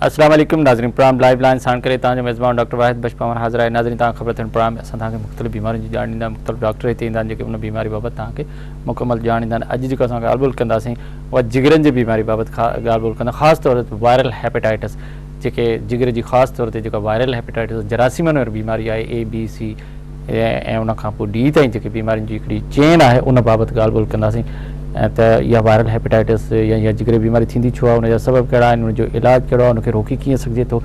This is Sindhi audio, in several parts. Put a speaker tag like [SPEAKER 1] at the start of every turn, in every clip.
[SPEAKER 1] السلام عليڪم ناظرين پروگرام لائيو لائين ساڻ ڪري توهان جو ميزبان ڊاڪٽر واحد بخش پنهور حاضر آهي ناظرين توهان کي خبر ٿيڻ پروگرام ۾ اسان توهان کي مختلف بيمارين جي ڄاڻ ڏيندا آهيون مختلف ڊاڪٽر هتي ايندا آهن جيڪي ان بيماري بابت توهان کي مڪمل ڄاڻ ڏيندا آهن اڄ جيڪو اسان ڳالهه ٻولهه ڪنداسين اها جگرن جي بيماري بابت ڳالهه ٻولهه ڪندا خاص طور تي وائرل هيپيٽائٽس جيڪي جگر جي خاص طور تي جيڪا وائرل هيپيٽائٽس جراثيمن واري بيماري آهي اي بي سي ۽ ان کان پوء ڊي تائين جيڪي بيمارين جي هڪڙي چين آهي ان بابت ڳالهه ٻولهه ڪنداسين ته اها وائرل هيپيٽائٽس يا اها جگري بيماري ٿيندي ڇو آهي ان جا سبب ڪهڙا آهن ان جو علاج ڪهڙو آهي ان کي روڪي ڪيئن سگهجي ٿو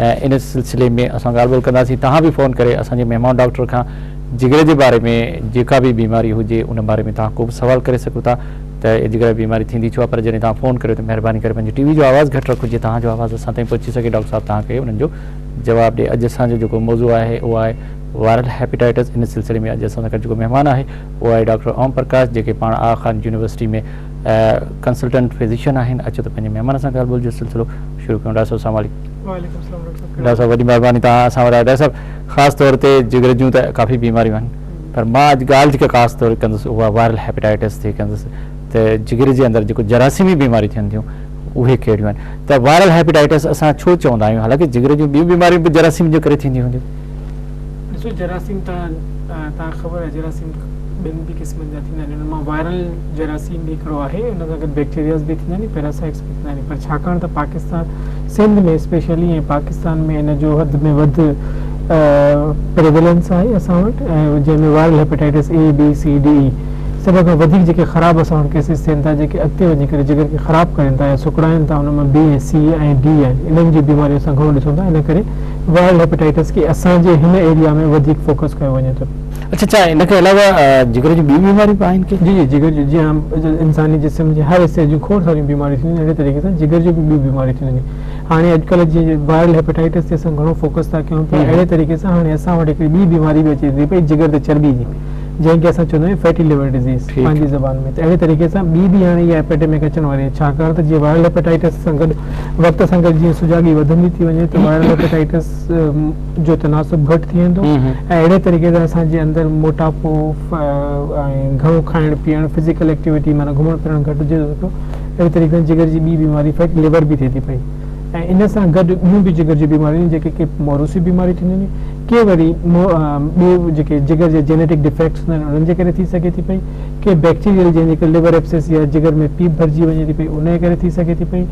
[SPEAKER 1] ۽ ان سلسلي ۾ اسان ڳالهه ٻولهه ڪنداسين توهان به فون ڪري اسان جي مهمان ڊاڪٽر کان جگر جي باري ۾ جيڪا به بيماري هجي ان باري ۾ توهان ڪو به سوال ڪري سگهو ٿا ته جگر جي بيماري ٿيندي ڇو آهي پر جڏهن توهان فون ڪريو ته مهرباني ڪري پنهنجي ٽي وي جو آواز گهٽ رکو جيئن توهان جو آواز اسان تائين پهچي سگهي ڊاڪٽر صاحب توهان کي انهن جو جواب ڏي اڄ اسان جو جيڪو موضوع آهي اهو آهي وائرل هيپيٽائٽس ان سلسلي ۾ اڄ اسان سان گڏ جيڪو مهمان آهي اهو آهي ڊاڪٽر اوم پرڪاش جيڪي پاڻ Aga Khan university ۾ consultant physician آهن اچو ته پنهنجي مهمان سان ڳالهه ٻولهه جو سلسلو شروع ڪيون ڊاڪٽر صاحب السلام عليڪم.
[SPEAKER 2] وعليڪم السلام ڊاڪٽر صاحب.
[SPEAKER 1] ڊاڪٽر صاحب وڏي مهرباني توهان اسان وٽ آيا ڊاڪٽر صاحب خاص طور تي جگر جون ته ڪافي بيماريون آهن پر مان اڄ ڳالهه جيڪا خاص طور ڪندس اها وائرل هيپيٽائٽس تي ڪندس ته جگر جي اندر جيڪو جراثيمي بيماريون ٿين ٿيون اهي ڪهڙيون آهن ته وائرل هيپيٽائٽس اسان ڇو چوندا آهيون حالانڪه جگر جون ٻيون بيماريون به جراثيم جي ڪري ٿينديون هونديون.
[SPEAKER 2] ڏسو جراثيم ته توهان کي خبر آهي جراثيم ٻن به قسمن جا ٿيندا آهن انهن مان وائرل جراثيم به هڪڙو آهي ان سان گڏ بيڪٽيرياز به ٿيندا آهن پيراسائٽس به ٿيندا آهن پر ڇاڪاڻ ته پاڪستان سنڌ ۾ اسپيشلي ۽ پاڪستان ۾ ان جو حد ۾ وڌ پريويلنس آهي اسان وٽ ۽ جنهن ۾ viral hepatitis A B C D E سڀ کان وڌيڪ جيڪي خراب اسان وٽ ڪيسز ٿين ٿا جيڪي اڳتي وڃي ڪري جگر کي خراب ڪرين ٿا يا سڪڙائين ٿا ان مان بي ۽ سي ۽ ڊي آهن انهن جون بيماريون اسان گهڻو ڏسون ٿا ان ڪري وائرل هيپيٽائٽس کي اسان جي هن ايريا ۾ وڌيڪ فوڪس ڪيو وڃي ٿو.
[SPEAKER 1] اڇا ڇا ان کان علاوه جگر جون ٻيون بيماريون به آهن ڪي؟
[SPEAKER 2] جي جي جگر جون جيئن انساني جسم جي هر حصي جون کوڙ ساريون بيماريون ٿينديون آهن اهڙي طريقي سان جگر جون به ٻيون بيماريون ٿينديون آهن هاڻي اڄڪلهه جيئن وائرل هيپيٽائٽس تي اسان گهڻو فوڪس ٿا ڪيون پيا اهڙي طريقي سان هاڻي اسان وٽ هڪڙي ٻي بيماري به اچي ٿي پئي جگر تي چرٻي جي جنهن کي اسان چوندا آهيون فيٽي ليور ڊزيز پنهنجي زبان ۾ ته اهڙي طريقي سان ٻي به هاڻي اها ايپيڊيمڪ اچڻ واري آهي ڇاڪاڻ ته جيئن وائرل هيپيٽائٽس سان گڏ وقت سان گڏ جيئن سجاڳي وڌندي ٿي وڃي ته وائرل هيپيٽائٽس جو تناسب گهٽ ٿي ويندو ۽ اهڙي طريقي سان اسان جي اندر موٽاپو ۽ گهڻو کائڻ پيئڻ فزيڪل ايڪٽيوٽي معنيٰ گهمڻ ڦرڻ گهٽ هجي ٿو اهڙي طريقي سان جگر جي ٻي بيماري فيٽي ليور به ٿئي ٿي پئي ۽ ان سان گڏ ٻيون به جگر جون بيماريون آهن جيڪي ڪي موروثي بيماريون ٿينديون آهن ڪي وري ٻي جيڪي جگر جا جينيٽڪ ڊفيڪٽس هوندا آهن انهن جي ڪري ٿي سگهي ٿي پئي ڪي بيڪٽيريل جنهن جي ڪري ليور ايبسيس يا جگر ۾ پيپ ڀرجي وڃي ٿي پئي ان جي ڪري ٿي سگهي ٿي پئي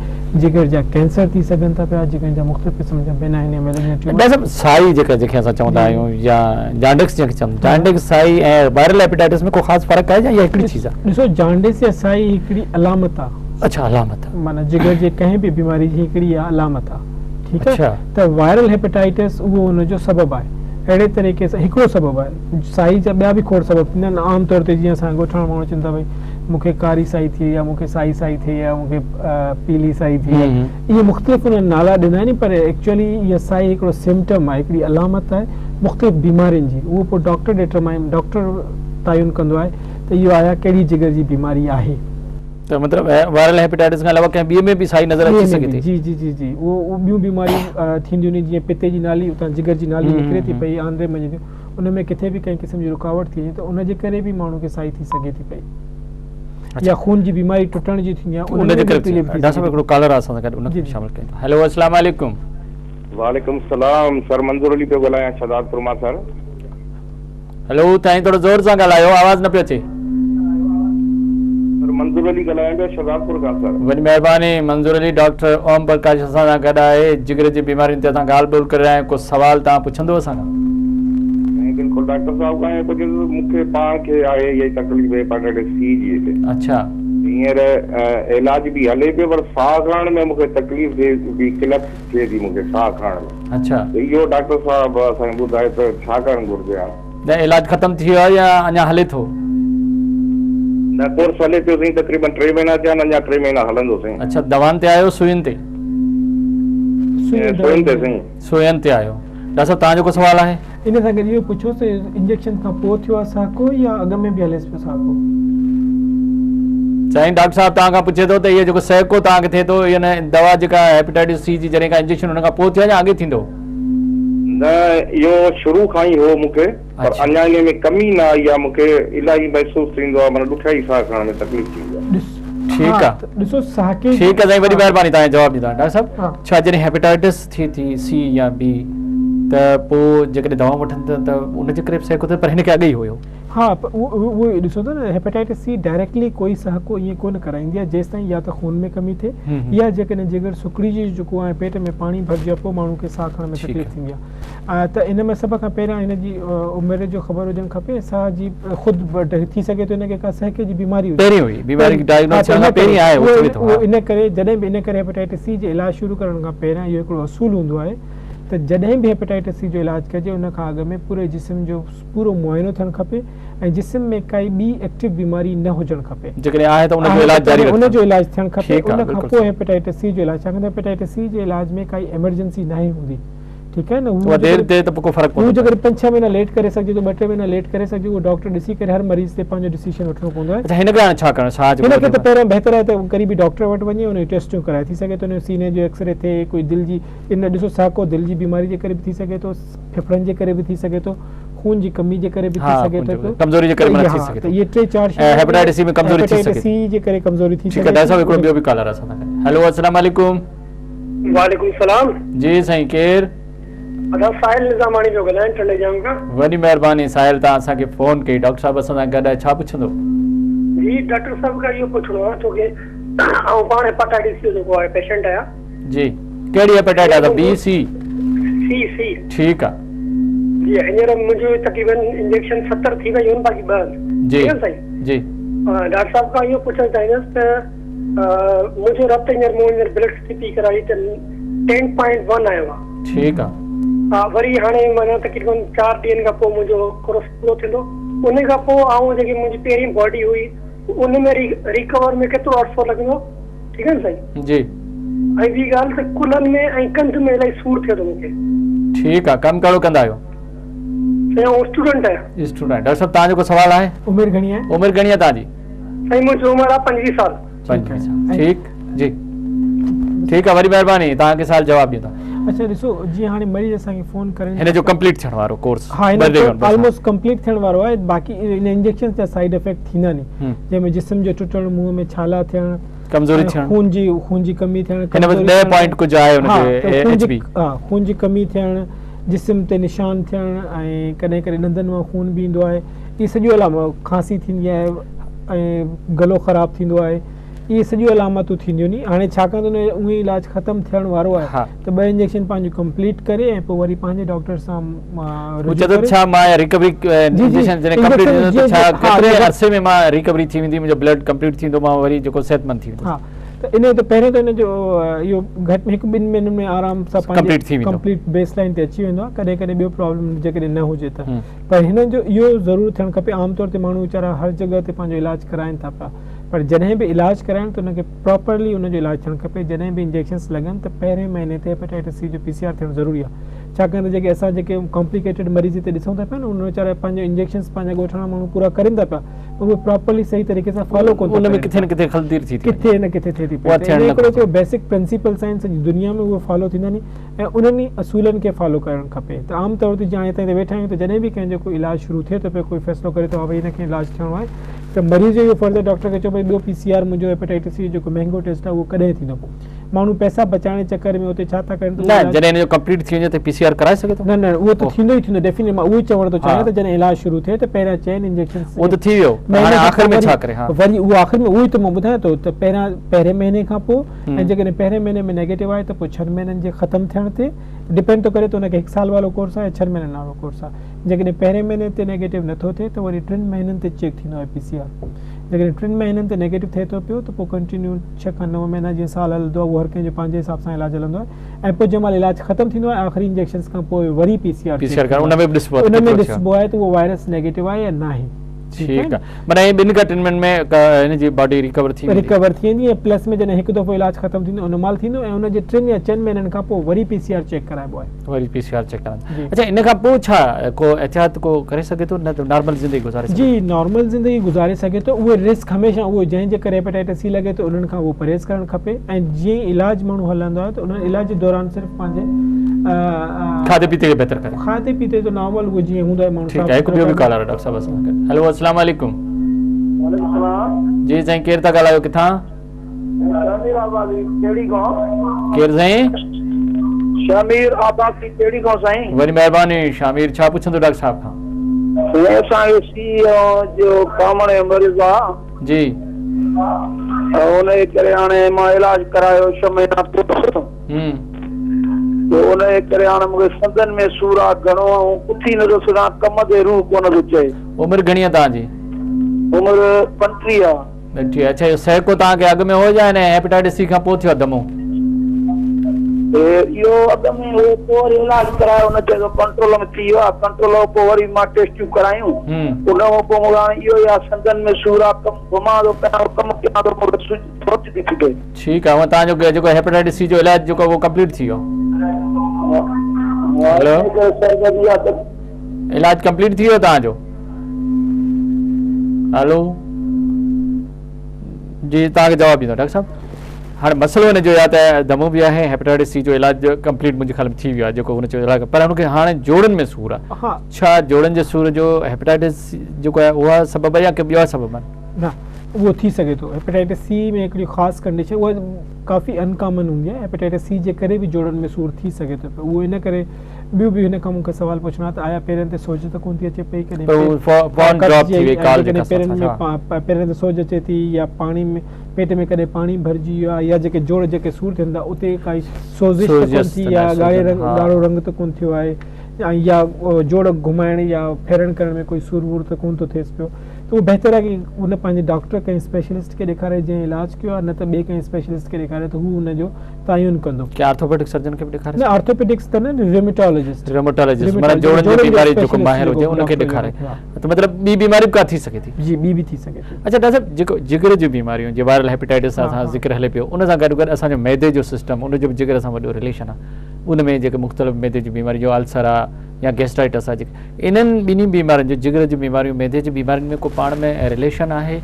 [SPEAKER 2] جگر جا ڪينسر ٿي سگهن ٿا پيا جگر جا مختلف قسم جا بينائن يا ميلگنٽ ٽيومر.
[SPEAKER 1] ڊاڪٽر صاحب سائي جيڪا جنهن کي اسان چوندا آهيون يا جانڊس جنهن کي چوندا جانڊس سائي ۽ وائرل هيپيٽائٽس ۾ ڪو خاص فرق آهي يا اها هڪڙي چيز آهي؟
[SPEAKER 2] ڏسو جانڊس يا سائي هڪڙي علامت آهي.
[SPEAKER 1] اڇا علامت آهي.
[SPEAKER 2] معنيٰ جگر جي ڪنهن به بيماري جي هڪڙي اها علامت آهي ٺيڪ آهي ته وائرل هيپيٽائٽس اهو ان جو سبب آهي اهڙي طريقي سان هڪڙو سبب آهي سائي جا ٻيا به کوڙ سبب ٿيندا آهن عام طور تي جيئن اسان جا ڳوٺاڻا ماڻهو چون ٿا ڀئي مون کي ڪاري سائي ٿي يا مون کي سائي سائي ٿي يا مون کي پيلي سائي ٿي اهي مختلف انهن نالا ڏنا آهن پر ايڪچوئلي اها سائي هڪڙو سمپٽم آهي هڪڙي علامت آهي مختلف بيمارين جي اهو پوء ڊاڪٽر ڊيٽرمائن ڊاڪٽر تعين ڪندو آهي ته اهو آيا ڪهڙي جگر جي بيماري آهي.
[SPEAKER 1] ته مطلب وائرل هيپيٽائٽس کان علاوه ڪنهن ٻي ۾ به سائي نظر اچي سگهي ٿي.
[SPEAKER 2] جي جي جي جي اهو ٻيون بيماريون ٿينديون آهن جيئن پتي جي نالي اتان جگر جي نالي نڪري ٿي پئي آندري ۾ وڃي ٿي ان ۾ ڪٿي به ڪنهن قسم جي رڪاوٽ ٿي وڃي ته ان جي ڪري به ماڻهو کي سائي ٿي سگهي ٿي پئي يا خون جي بيماري ٽٽڻ جي ٿيندي آهي
[SPEAKER 1] ان جي ڪري ڊاڪٽر صاحب هڪڙو ڪالر آهي اسان سان گڏ ان کي شامل ڪيون ٿا هيلو السلام عليڪم.
[SPEAKER 3] وعليڪم السلام سر منظور علي پيو ڳالهايان شهدادپور مان سر.
[SPEAKER 1] هيلو سائين ٿورو زور سان ڳالهايو آواز نه پيو اچي.
[SPEAKER 3] سر منظور علي ڳالهايان پيو شھدادپور کان سر.
[SPEAKER 1] وڏي مهرباني منظور علي ڊاڪٽر اوم پرڪاش اسان سان گڏ آهي جگر جي بيمارين تي اسان ڳالهه ٻولهه ڪري رهيا آهيون ڪو سوال توهان پڇندو اسان کان.
[SPEAKER 3] سائين بلڪل ڊاڪٽر صاحب کان اهو پڇندس مون کي پاڻ کي آهي اها ئي تڪليف هيپاٽائٽس سي جي هتي
[SPEAKER 1] اڇا.
[SPEAKER 3] هينئر علاج به هلي پيو پر ساهه کڻڻ ۾ مون کي تڪليف ٿئي ٿي قلت ٿئي ٿي مون کي ساهه کڻڻ ۾.
[SPEAKER 1] اڇا.
[SPEAKER 3] ته اهو ڊاڪٽر صاحب اسان کي ٻڌائي ته ڇا ڪرڻ گهرجي هاڻ.
[SPEAKER 1] نه علاج ختم ٿي ويو آهي يا اڃا هلي ٿو؟
[SPEAKER 3] نه ڪورس هلي پيو سائين تقريبن ٽي مهينا ٿيا آهن اڃا ٽي مهينا هلندو سائين.
[SPEAKER 1] اڇا دوائن تي آهيو سوئين تي؟
[SPEAKER 3] سوئين تي سائين.
[SPEAKER 1] سوئين تي آهيو. ڊاڪٽر صاحب توهان جو ڪو سوال آهي؟
[SPEAKER 2] ان سان گڏ اهو پڇوس ته انجيڪشن کان پوء ٿيو آهي ساڪو يا اڳ ۾ به هليس پيو ساڪو؟
[SPEAKER 1] سائين ڊاڪٽر صاحب توهان کان پڇي ٿو ته اهو جيڪو سهڪو توهان کي ٿئي ٿو ان دوا جيڪا هيپيٽائٽس سي جي جڏهن کان انجيڪشن ان کان پوء ٿيو آهي يا اڳي ٿيندو هو؟
[SPEAKER 3] نه اهو شروع کان ئي هو مون کي پر اڃا انهي ۾ ڪمي نه آئي آهي مون کي الاهي محسوس ٿيندو آهي معنيٰ ڏکيائي ساهه کڻڻ ۾ تڪليف ٿيندي آهي.
[SPEAKER 2] ڏس
[SPEAKER 1] ٺيڪ آ
[SPEAKER 2] ڏسو ساهڪي
[SPEAKER 1] ٺيڪ آ سائين وڏي مهرباني توهان جواب ڏيندا ڊاڪٽر صاحب ڇا جڏهن هيپاٽائٽس ٿئي ٿي سي يا بي ته پو جيڪڏهن دوا وٺن ٿا ته ان جي ڪري به سهڪو ٿئي پر هن کي اڳ ئي هيو.
[SPEAKER 2] ها اهو ئي ڏسو ٿا نه هيپاٽائٽس سي ڊائريڪٽلي ڪوئي سهڪو ائين ڪونه ڪرائيندي آهي جيستائين يا ته خون ۾ ڪمي ٿئي يا جيڪڏهن جگر سڪڙجي چڪو آهي ۽ پيٽ ۾ پاڻي ڀرجي ويو آهي پوء ماڻهو کي ساهه کڻڻ ۾ تڪليف ٿيندي آهي ته ان ۾ سڀ کان پهريان هن جي عمر جو خبر هجڻ کپي ساهه جي خود ٿي سگهي ٿو هن کي ڪا سهڪي جي بيماري هجي
[SPEAKER 1] پهرين هئي بيماري ڊائگنوز ٿيڻ کان پهرين آهي اهو ٿئي ٿو
[SPEAKER 2] ان ڪري جڏهن به ان ڪري هيپاٽائٽس سي جي علاج شروع ڪرڻ کان پهريان اهو هڪڙو اصول هوندو آهي ته جڏهن به هيپاٽائٽس سي جو علاج ڪجي ان کان اڳ ۾ پوري جسم جو پورو معائنو ٿيڻ کپي ۽ جسم ۾ ڪائي ٻي ايڪٽو بيماري نه هجڻ کپي
[SPEAKER 1] جيڪڏهن آهي ته ان جو علاج جاري
[SPEAKER 2] ان جو علاج ٿيڻ کپي ان کان پوء هيپاٽائٽس سي جو علاج ڇاڪاڻ ته هيپاٽائٽس سي جي علاج ۾ ڪائي ايمرجنسي ناهي هوندي ٺيڪ آهي نه
[SPEAKER 1] هو دير تي ته پوء ڪو فرق
[SPEAKER 2] ڪونه هو جيڪڏهن پنج ڇهه مهينا ليٽ ڪري سگهجي ٿو ٻه ٽي مهينا ليٽ ڪري سگهجي اهو ڊاڪٽر ڏسي ڪري هر مريض تي پنهنجو ڊسيشن وٺڻو پوندو آهي
[SPEAKER 1] اڇا هن کي هاڻي ڇا ڪرڻ ڇا
[SPEAKER 2] هن کي ته پهريان بهتر آهي ته قريبي ڊاڪٽر وٽ وڃي ان جون ٽيسٽون ڪرائي ٿي سگهي ٿو ان جو سيني جو ايڪسري ٿئي ڪوئي دل جي ان ڏسو ساڪو دل جي بيماري جي ڪري به ٿي سگهي ٿو ڦڦڙن جي ڪري به ٿي سگهي ٿو خون جي ڪمي جي ڪري به ٿي سگهي ٿو
[SPEAKER 1] ڪمزوري جي ڪري ٿي سگهي
[SPEAKER 2] ٿو اهي ٽي چار
[SPEAKER 1] شيون هيپاٽائٽس سي ۾ ڪمزوري ٿي سگهي
[SPEAKER 2] سي جي ڪري ڪمزوري ٿي
[SPEAKER 1] سگهي ٺيڪ آهي ڊاڪٽر صاحب هڪڙو ٻيو به ڪالر اسان سان هيلو السلام عليڪم
[SPEAKER 4] وعليڪم السلام.
[SPEAKER 1] جي سائين ڪير؟
[SPEAKER 4] ادا ساحل نظاماڻي پيو ڳالهايان ٽنڊي ڄام کان.
[SPEAKER 1] وڏي مهرباني ساحل توهان اسان کي فون ڪئي ڊاڪٽر صاحب اسان سان گڏ آهي ڇا پڇندو؟
[SPEAKER 4] جي ڊاڪٽر صاحب کان اهو پڇڻو آهي ڇو ڪي آئون پاڻ هيپاٽائٽس جو جيڪو آهي پيشنٽ آهيان.
[SPEAKER 1] جي ڪهڙي هيپاٽائٽس آهي بي سي؟
[SPEAKER 4] سي سي.
[SPEAKER 1] ٺيڪ آ.
[SPEAKER 4] جي هينئر منهنجو تقريبن انجيڪشن 70 ٿي ويون آهن باقي ٻه آهن.
[SPEAKER 1] جي جي.
[SPEAKER 4] ڊاڪٽر صاحب کان اهو پڇڻ چاهيندس ته منهنجو رت هينئر مون هينئر بلڊ سي پي ڪرائي ته ٽين پوائنٽ ون آيو آ.
[SPEAKER 1] ٺيڪ آ.
[SPEAKER 4] ها وري هاڻي معنيٰ تقريبن 4 ڏينهن کان پوء منهنجو ڪورس پورو ٿيندو ان کان پوء آئون جيڪي منهنجي پهرين باڊي هئي ان ۾ ريڪور ۾ ڪيترو عرصو لڳندو ٺيڪ آ نه سائين.
[SPEAKER 1] جي.
[SPEAKER 4] ۽ ٻي ڳالهه ته ڪلهن ۾ ۽ ڪنڌ ۾ الاهي سور ٿئي ٿو مونکي.
[SPEAKER 1] ٺيڪ آ ڪم ڪهڙو ڪندا آهيو؟
[SPEAKER 4] سائين آئون اسٽوڊنٽ آهيان.
[SPEAKER 1] اسٽوڊنٽ ڊاڪٽر صاحب توهان جو ڪو سوال آهي؟
[SPEAKER 2] عمر گهڻي آهي؟
[SPEAKER 1] عمر گهڻي آهي توهان جي؟
[SPEAKER 4] سائين منهنجي عمر آهي 25 سال.
[SPEAKER 1] 25 سال ٺيڪ جي ٺيڪ آهي وڏي مهرباني توهان کي سوال جواب ڏيون ٿا.
[SPEAKER 2] اڇا ڏسو جيئن هاڻي مريض اسان کي فون ڪرن
[SPEAKER 1] هن جو ڪمپليٽ ٿيڻ وارو ڪورس
[SPEAKER 2] ها هن آلموسٽ ڪمپليٽ ٿيڻ وارو آهي باقي ان انجيڪشن جا سائيڊ افيڪٽ ٿيندا ني جنهن ۾ جسم جو ٽٽڻ منهن ۾ ڇالا ٿيڻ
[SPEAKER 1] ڪمزوري ٿيڻ
[SPEAKER 2] خون جي ڪمي ٿيڻ
[SPEAKER 1] هن وقت 10 پوائنٽ ڪجهه آهي ان کي ايڇ بي
[SPEAKER 2] ها خون جي ڪمي ٿيڻ جسم تي نشان ٿيڻ ۽ ڪڏهن ڪڏهن ڏندن مان خون به ايندو آهي اهي سڄيون علامتون کانسي ٿيندي آهي ۽ گلو خراب ٿيندو آهي اهي سڄيون علامتون ٿينديون ني هاڻي ڇاڪاڻ ته اهي علاج ختم ٿيڻ وارو آهي ته ٻه انجيڪشن پنهنجو ڪمپليٽ ڪري ۽ پوء وري پنهنجي ڊاڪٽر سان
[SPEAKER 1] رجوع ڪري ڇا مان ريڪوري انجيڪشن جڏهن ڪمپليٽ ٿيندو ته ڇا ڪيتري عرصي ۾ مان ريڪوري ٿي ويندي منهنجو بلڊ ڪمپليٽ ٿيندو مان وري جيڪو صحتمند ٿي ويندس
[SPEAKER 2] ها ته ان ته پهريون ته ان جو اهو گهٽ ۾ هڪ ٻن مهينن ۾ آرام سان
[SPEAKER 1] پنهنجي ڪمپليٽ ٿي ويندو
[SPEAKER 2] ڪمپليٽ بيس لائن تي اچي ويندو آهي ڪڏهن ڪڏهن ٻيو پرابلم جيڪڏهن نه هجي ته پر هنن جو اهو ضرور ٿيڻ کپي عام طور تي ماڻهو ويچارا هر جڳهه تي پنهنجو علاج ڪرائن ٿا پيا پر جڏهن به علاج ڪرائن ته ان کي پراپرلي ان جو علاج ٿيڻ کپي جڏهن به انجيڪشنس لڳن ته پهرين مهيني تي هيپاٽائٽس سي جو پي سي آر ٿيڻ ضروري آهي ڇاڪاڻ ته جيڪي اسان جيڪي ڪامپليڪيٽيڊ مريض هتي ڏسون ٿا پيا نه انهن ويچارا پنهنجو انجيڪشنس پنهنجا ڳوٺاڻا ماڻهو پورا ڪرين ٿا پيا پر اهي پراپرلي صحيح طريقي سان فالو ڪونه
[SPEAKER 1] ٿا ان ۾ ڪٿي نه ڪٿي غلطي ٿي ٿي
[SPEAKER 2] ڪٿي نه ڪٿي ٿئي ٿي پئي هڪڙو بيسڪ پرنسپلس آهن سڄي دنيا ۾ اهي فالو ٿيندا آهن ۽ انهن ئي اصولن کي فالو ڪرڻ کپي ته عام طور تي جيئن هاڻي تائين ته ويٺا آهيون ته جڏهن به ڪنهن جو ڪو علاج شروع ٿئي ٿو پيو ڪوئي فيصلو ڪري ٿو ها ڀئي هن کي علاج ٿيڻو آهي ته مريض جو اهو فرض آهي ڊاڪٽر کي چئو ڀئي ٻيو پي سي آر منهنجو هيپاٽائٽس سي جو جيڪو مهنگو ٽيسٽ آهي اهو ڪڏهن ٿيندو ماڻهو پئسا بچائڻ جي چڪر ۾ اتي ڇا ٿا ڪرن
[SPEAKER 1] ته نه جڏهن هن جو ڪمپليٽ ٿي وڃي ته پي سي آر ڪرائي سگهي ٿو
[SPEAKER 2] نه نه اهو ته ٿيندو ئي ٿيندو ڊيفينيٽلي مان اهو ئي چوڻ ٿو چاهيان ته جڏهن علاج شروع ٿئي ته پهريان چئن انجيڪشن
[SPEAKER 1] اهو ته ٿي ويو هاڻي آخر ۾ ڇا ڪري
[SPEAKER 2] ها وري اهو آخر ۾ اهو ئي ته مان ٻڌايان ٿو ته پهريان پهرين مهيني کان پوء ۽ جيڪڏهن پهرين مهيني ۾ نيگيٽو آهي ته پوء ڇهن مهينن جي ختم ٿيڻ تي ڊپينڊ ٿو ڪري ته ان کي هڪ سال وارو ڪورس آهي يا ڇهن مهينن وارو ڪورس آهي جيڪڏهن پهرين مهيني تي نيگيٽو نٿو ٿئي ته وري ٽن مهينن تي چيڪ ٿيندو آهي پي سي آر جيڪڏهن ٽن مهينن تي نيگيٽو ٿئي ٿو پيو ته پوء ڪنٽينيو ڇهه کان نو مهينا جيئن سال هلندو آهي اهو هر ڪنهن جو پنهنجي حساب سان علاج هلندو آهي ۽ پوء جنهن مهل علاج ختم ٿيندو آهي آخري انجيڪشنس کان پوء وري پي سي آر
[SPEAKER 1] ان ۾
[SPEAKER 2] ڏسبو آهي ته اهو وائرس نيگيٽو آهي يا ناهي.
[SPEAKER 1] ٺيڪ آ معنيٰ ائين ٻن کان ٽن مهينن ۾ هن جي باڊي ريڪور ٿي ويندي.
[SPEAKER 2] ريڪور ٿي ويندي ۽ پلس ۾ جڏهن هڪ دفعو علاج ختم ٿيندو ان مهل ٿيندو ۽ ان جي ٽن يا چئن مهينن کان پوء وري پي سي آر چيڪ ڪرائبو آهي.
[SPEAKER 1] وري پي سي آر چيڪ ڪرائيندا. اڇا ان کان پوء ڇا ڪو احتياط ڪو ڪري سگهي ٿو نه ته نارمل زندگي گذاري سگهي ٿو؟
[SPEAKER 2] جي نارمل زندگي گذاري سگهي ٿو اهي رسڪ هميشه اهو جنهن جي ڪري هيپاٽائٽس سي لڳي ٿو انهن کان اهو پرهيز ڪرڻ کپي ۽ جيئن ئي علاج ماڻهو هلندو آهي ته انهن علاج جي دوران صرف پنهنجي
[SPEAKER 1] کاڌي پيتي کي بهتر ڪري.
[SPEAKER 2] کاڌي پيتي جو نارمل اهو جيئن هوندو آهي ماڻهو
[SPEAKER 1] ٺيڪ آهي هڪ ٻيو به ڪالر آهي ڊاڪٽر صاحب اسان سان گڏ هيلو السلام عليڪم
[SPEAKER 4] وعليڪم السلام
[SPEAKER 1] جي سائين ڪير ٿا ڳالهايو ڪٿان؟
[SPEAKER 5] شهمير آبادي ڪهڙي کان؟
[SPEAKER 1] ڪير سائين؟
[SPEAKER 5] شهمير آبادي ڪهڙي کان سائين؟
[SPEAKER 1] وڏي مهرباني شهمير ڇا پڇندو ڊاڪٽر صاحب کان؟
[SPEAKER 5] سائين اسان کي سي جو ڪامڻ جو مرض آ.
[SPEAKER 1] جي.
[SPEAKER 5] ان جي ڪري هاڻي مان علاج ڪرايو ڇهه مهينا پوء. ته ان جي ڪري هاڻي مون کي سنڌن ۾ سور آ گهڻو ۽ اٿي نه ٿو سگهان ڪم تي روح ڪونه ٿو چئي.
[SPEAKER 1] عمر گهڻي آ توهان جي؟
[SPEAKER 5] عمر 35 آ.
[SPEAKER 1] 35 اڇا اهو سهڪو توهان کي اڳ ۾ هو يا هن هيپاٽائٽس سي کان پوء ٿيو آ دمو؟
[SPEAKER 5] اهو اڳ ۾ هو پوء وري علاج ڪرايو ان چيو ڪنٽرول ۾ ٿي ويو آ ڪنٽرول کان پوء وري مان ٽيسٽيون ڪرايون ان کان پوء مون کي هاڻي اهو ئي آ سنڌن ۾ سور آ ڪم گهمان ٿو ڪيان ٿو ڪم ڪيان ٿو مون کي سوچ ٿي ڦٽي.
[SPEAKER 1] ٺيڪ آ هونء توهان جو جيڪو هيپاٽائٽس سي جو علاج جيڪو اهو ڪمپليٽ ٿي ويو؟ هيلو علاج ڪمپليٽ ٿي ويو توهان جو؟ هيلو جي توهان کي جواب ڏيندو ڊاڪٽر صاحب هاڻي مسئلو هن جو يا ته دمو به آهي هيپاٽائٽس سي جو علاج ڪمپليٽ منهنجي خيال ۾ ٿي ويو آهي جيڪو هن چيو علاج پر هن کي هاڻي جوڙن ۾ سور آهي ڇا جوڙن جي سور جو هيپاٽائٽس جيڪو آهي اها سبب آهي يا ڪي ٻيا سبب آهن؟
[SPEAKER 2] نه اهو ٿي سگهي ٿو هيپاٽائٽس سي ۾ هڪڙي خاص ڪنڊيشن اها ڪافي ان ڪامن هوندي آهي هيپاٽائٽس سي جي ڪري به جوڙن ۾ سور ٿي سگهي ٿو پيو اهو ان ڪري ٻيو به هن کان مون کي سوال پڇڻو آهي ته آيا پيرن تي سوڄ ته ڪونه ٿي اچي پئي ڪڏهن پيرن ۾ پيرن تي سوڄ اچي ٿي يا پاڻي ۾ پيٽ ۾ ڪڏهن پاڻي ڀرجي ويو آهي يا جيڪي جوڙ جيڪي سور ٿين ٿا اتي ڪائي سوزش ته ڪونه ٿي يا ڳاڙهي رنگ ڳاڙهو رنگ ته ڪونه ٿيو آهي يا جوڙ گهمائڻ يا ڦيرڻ ڪرڻ ۾ ڪوئي سور وور ته ڪونه ٿو ٿئيس پيو ته اهو بهتر آهي ڪي ان پنهنجي ڊاڪٽر ڪنهن اسپيشلسٽ کي ڏيکاري جنهن علاج ڪيو آهي نه ته ٻئي ڪنهن اسپيشلسٽ کي ڏيکاري ته هو ان جو تعين ڪندو.
[SPEAKER 1] ڪي آرٿوپيڊڪ سرجن کي به ڏيکاري
[SPEAKER 2] نه آرٿوپيڊڪس ته نه ريوميٽالاجسٽ.
[SPEAKER 1] ريوميٽالاجسٽ معنيٰ جوڙن جي بيماري جو جيڪو ماهر هجي ان کي ڏيکاري ته مطلب ٻي بيماري به ڪا ٿي سگهي ٿي.
[SPEAKER 2] جي ٻي به ٿي سگهي ٿي.
[SPEAKER 1] اڇا ڊاڪٽر صاحب جيڪو جگر جون بيماريون جي وائرل هيپيٽائٽس سان اسان ذڪر هلي پيو ان سان گڏ گڏ اسان جو معدي جو سسٽم ان جو به جگر سان وڏو رليشن آهي ان ۾ جيڪي مختلف معدي جون بيماريون جو السر آهي يا گيسٽرائٽس آهي جيڪي انهن ٻنهي بيمارين جو جگر جون بيماريون معدي جي بيمارين ۾ ڪو پاڻ ۾ رليشن آهي؟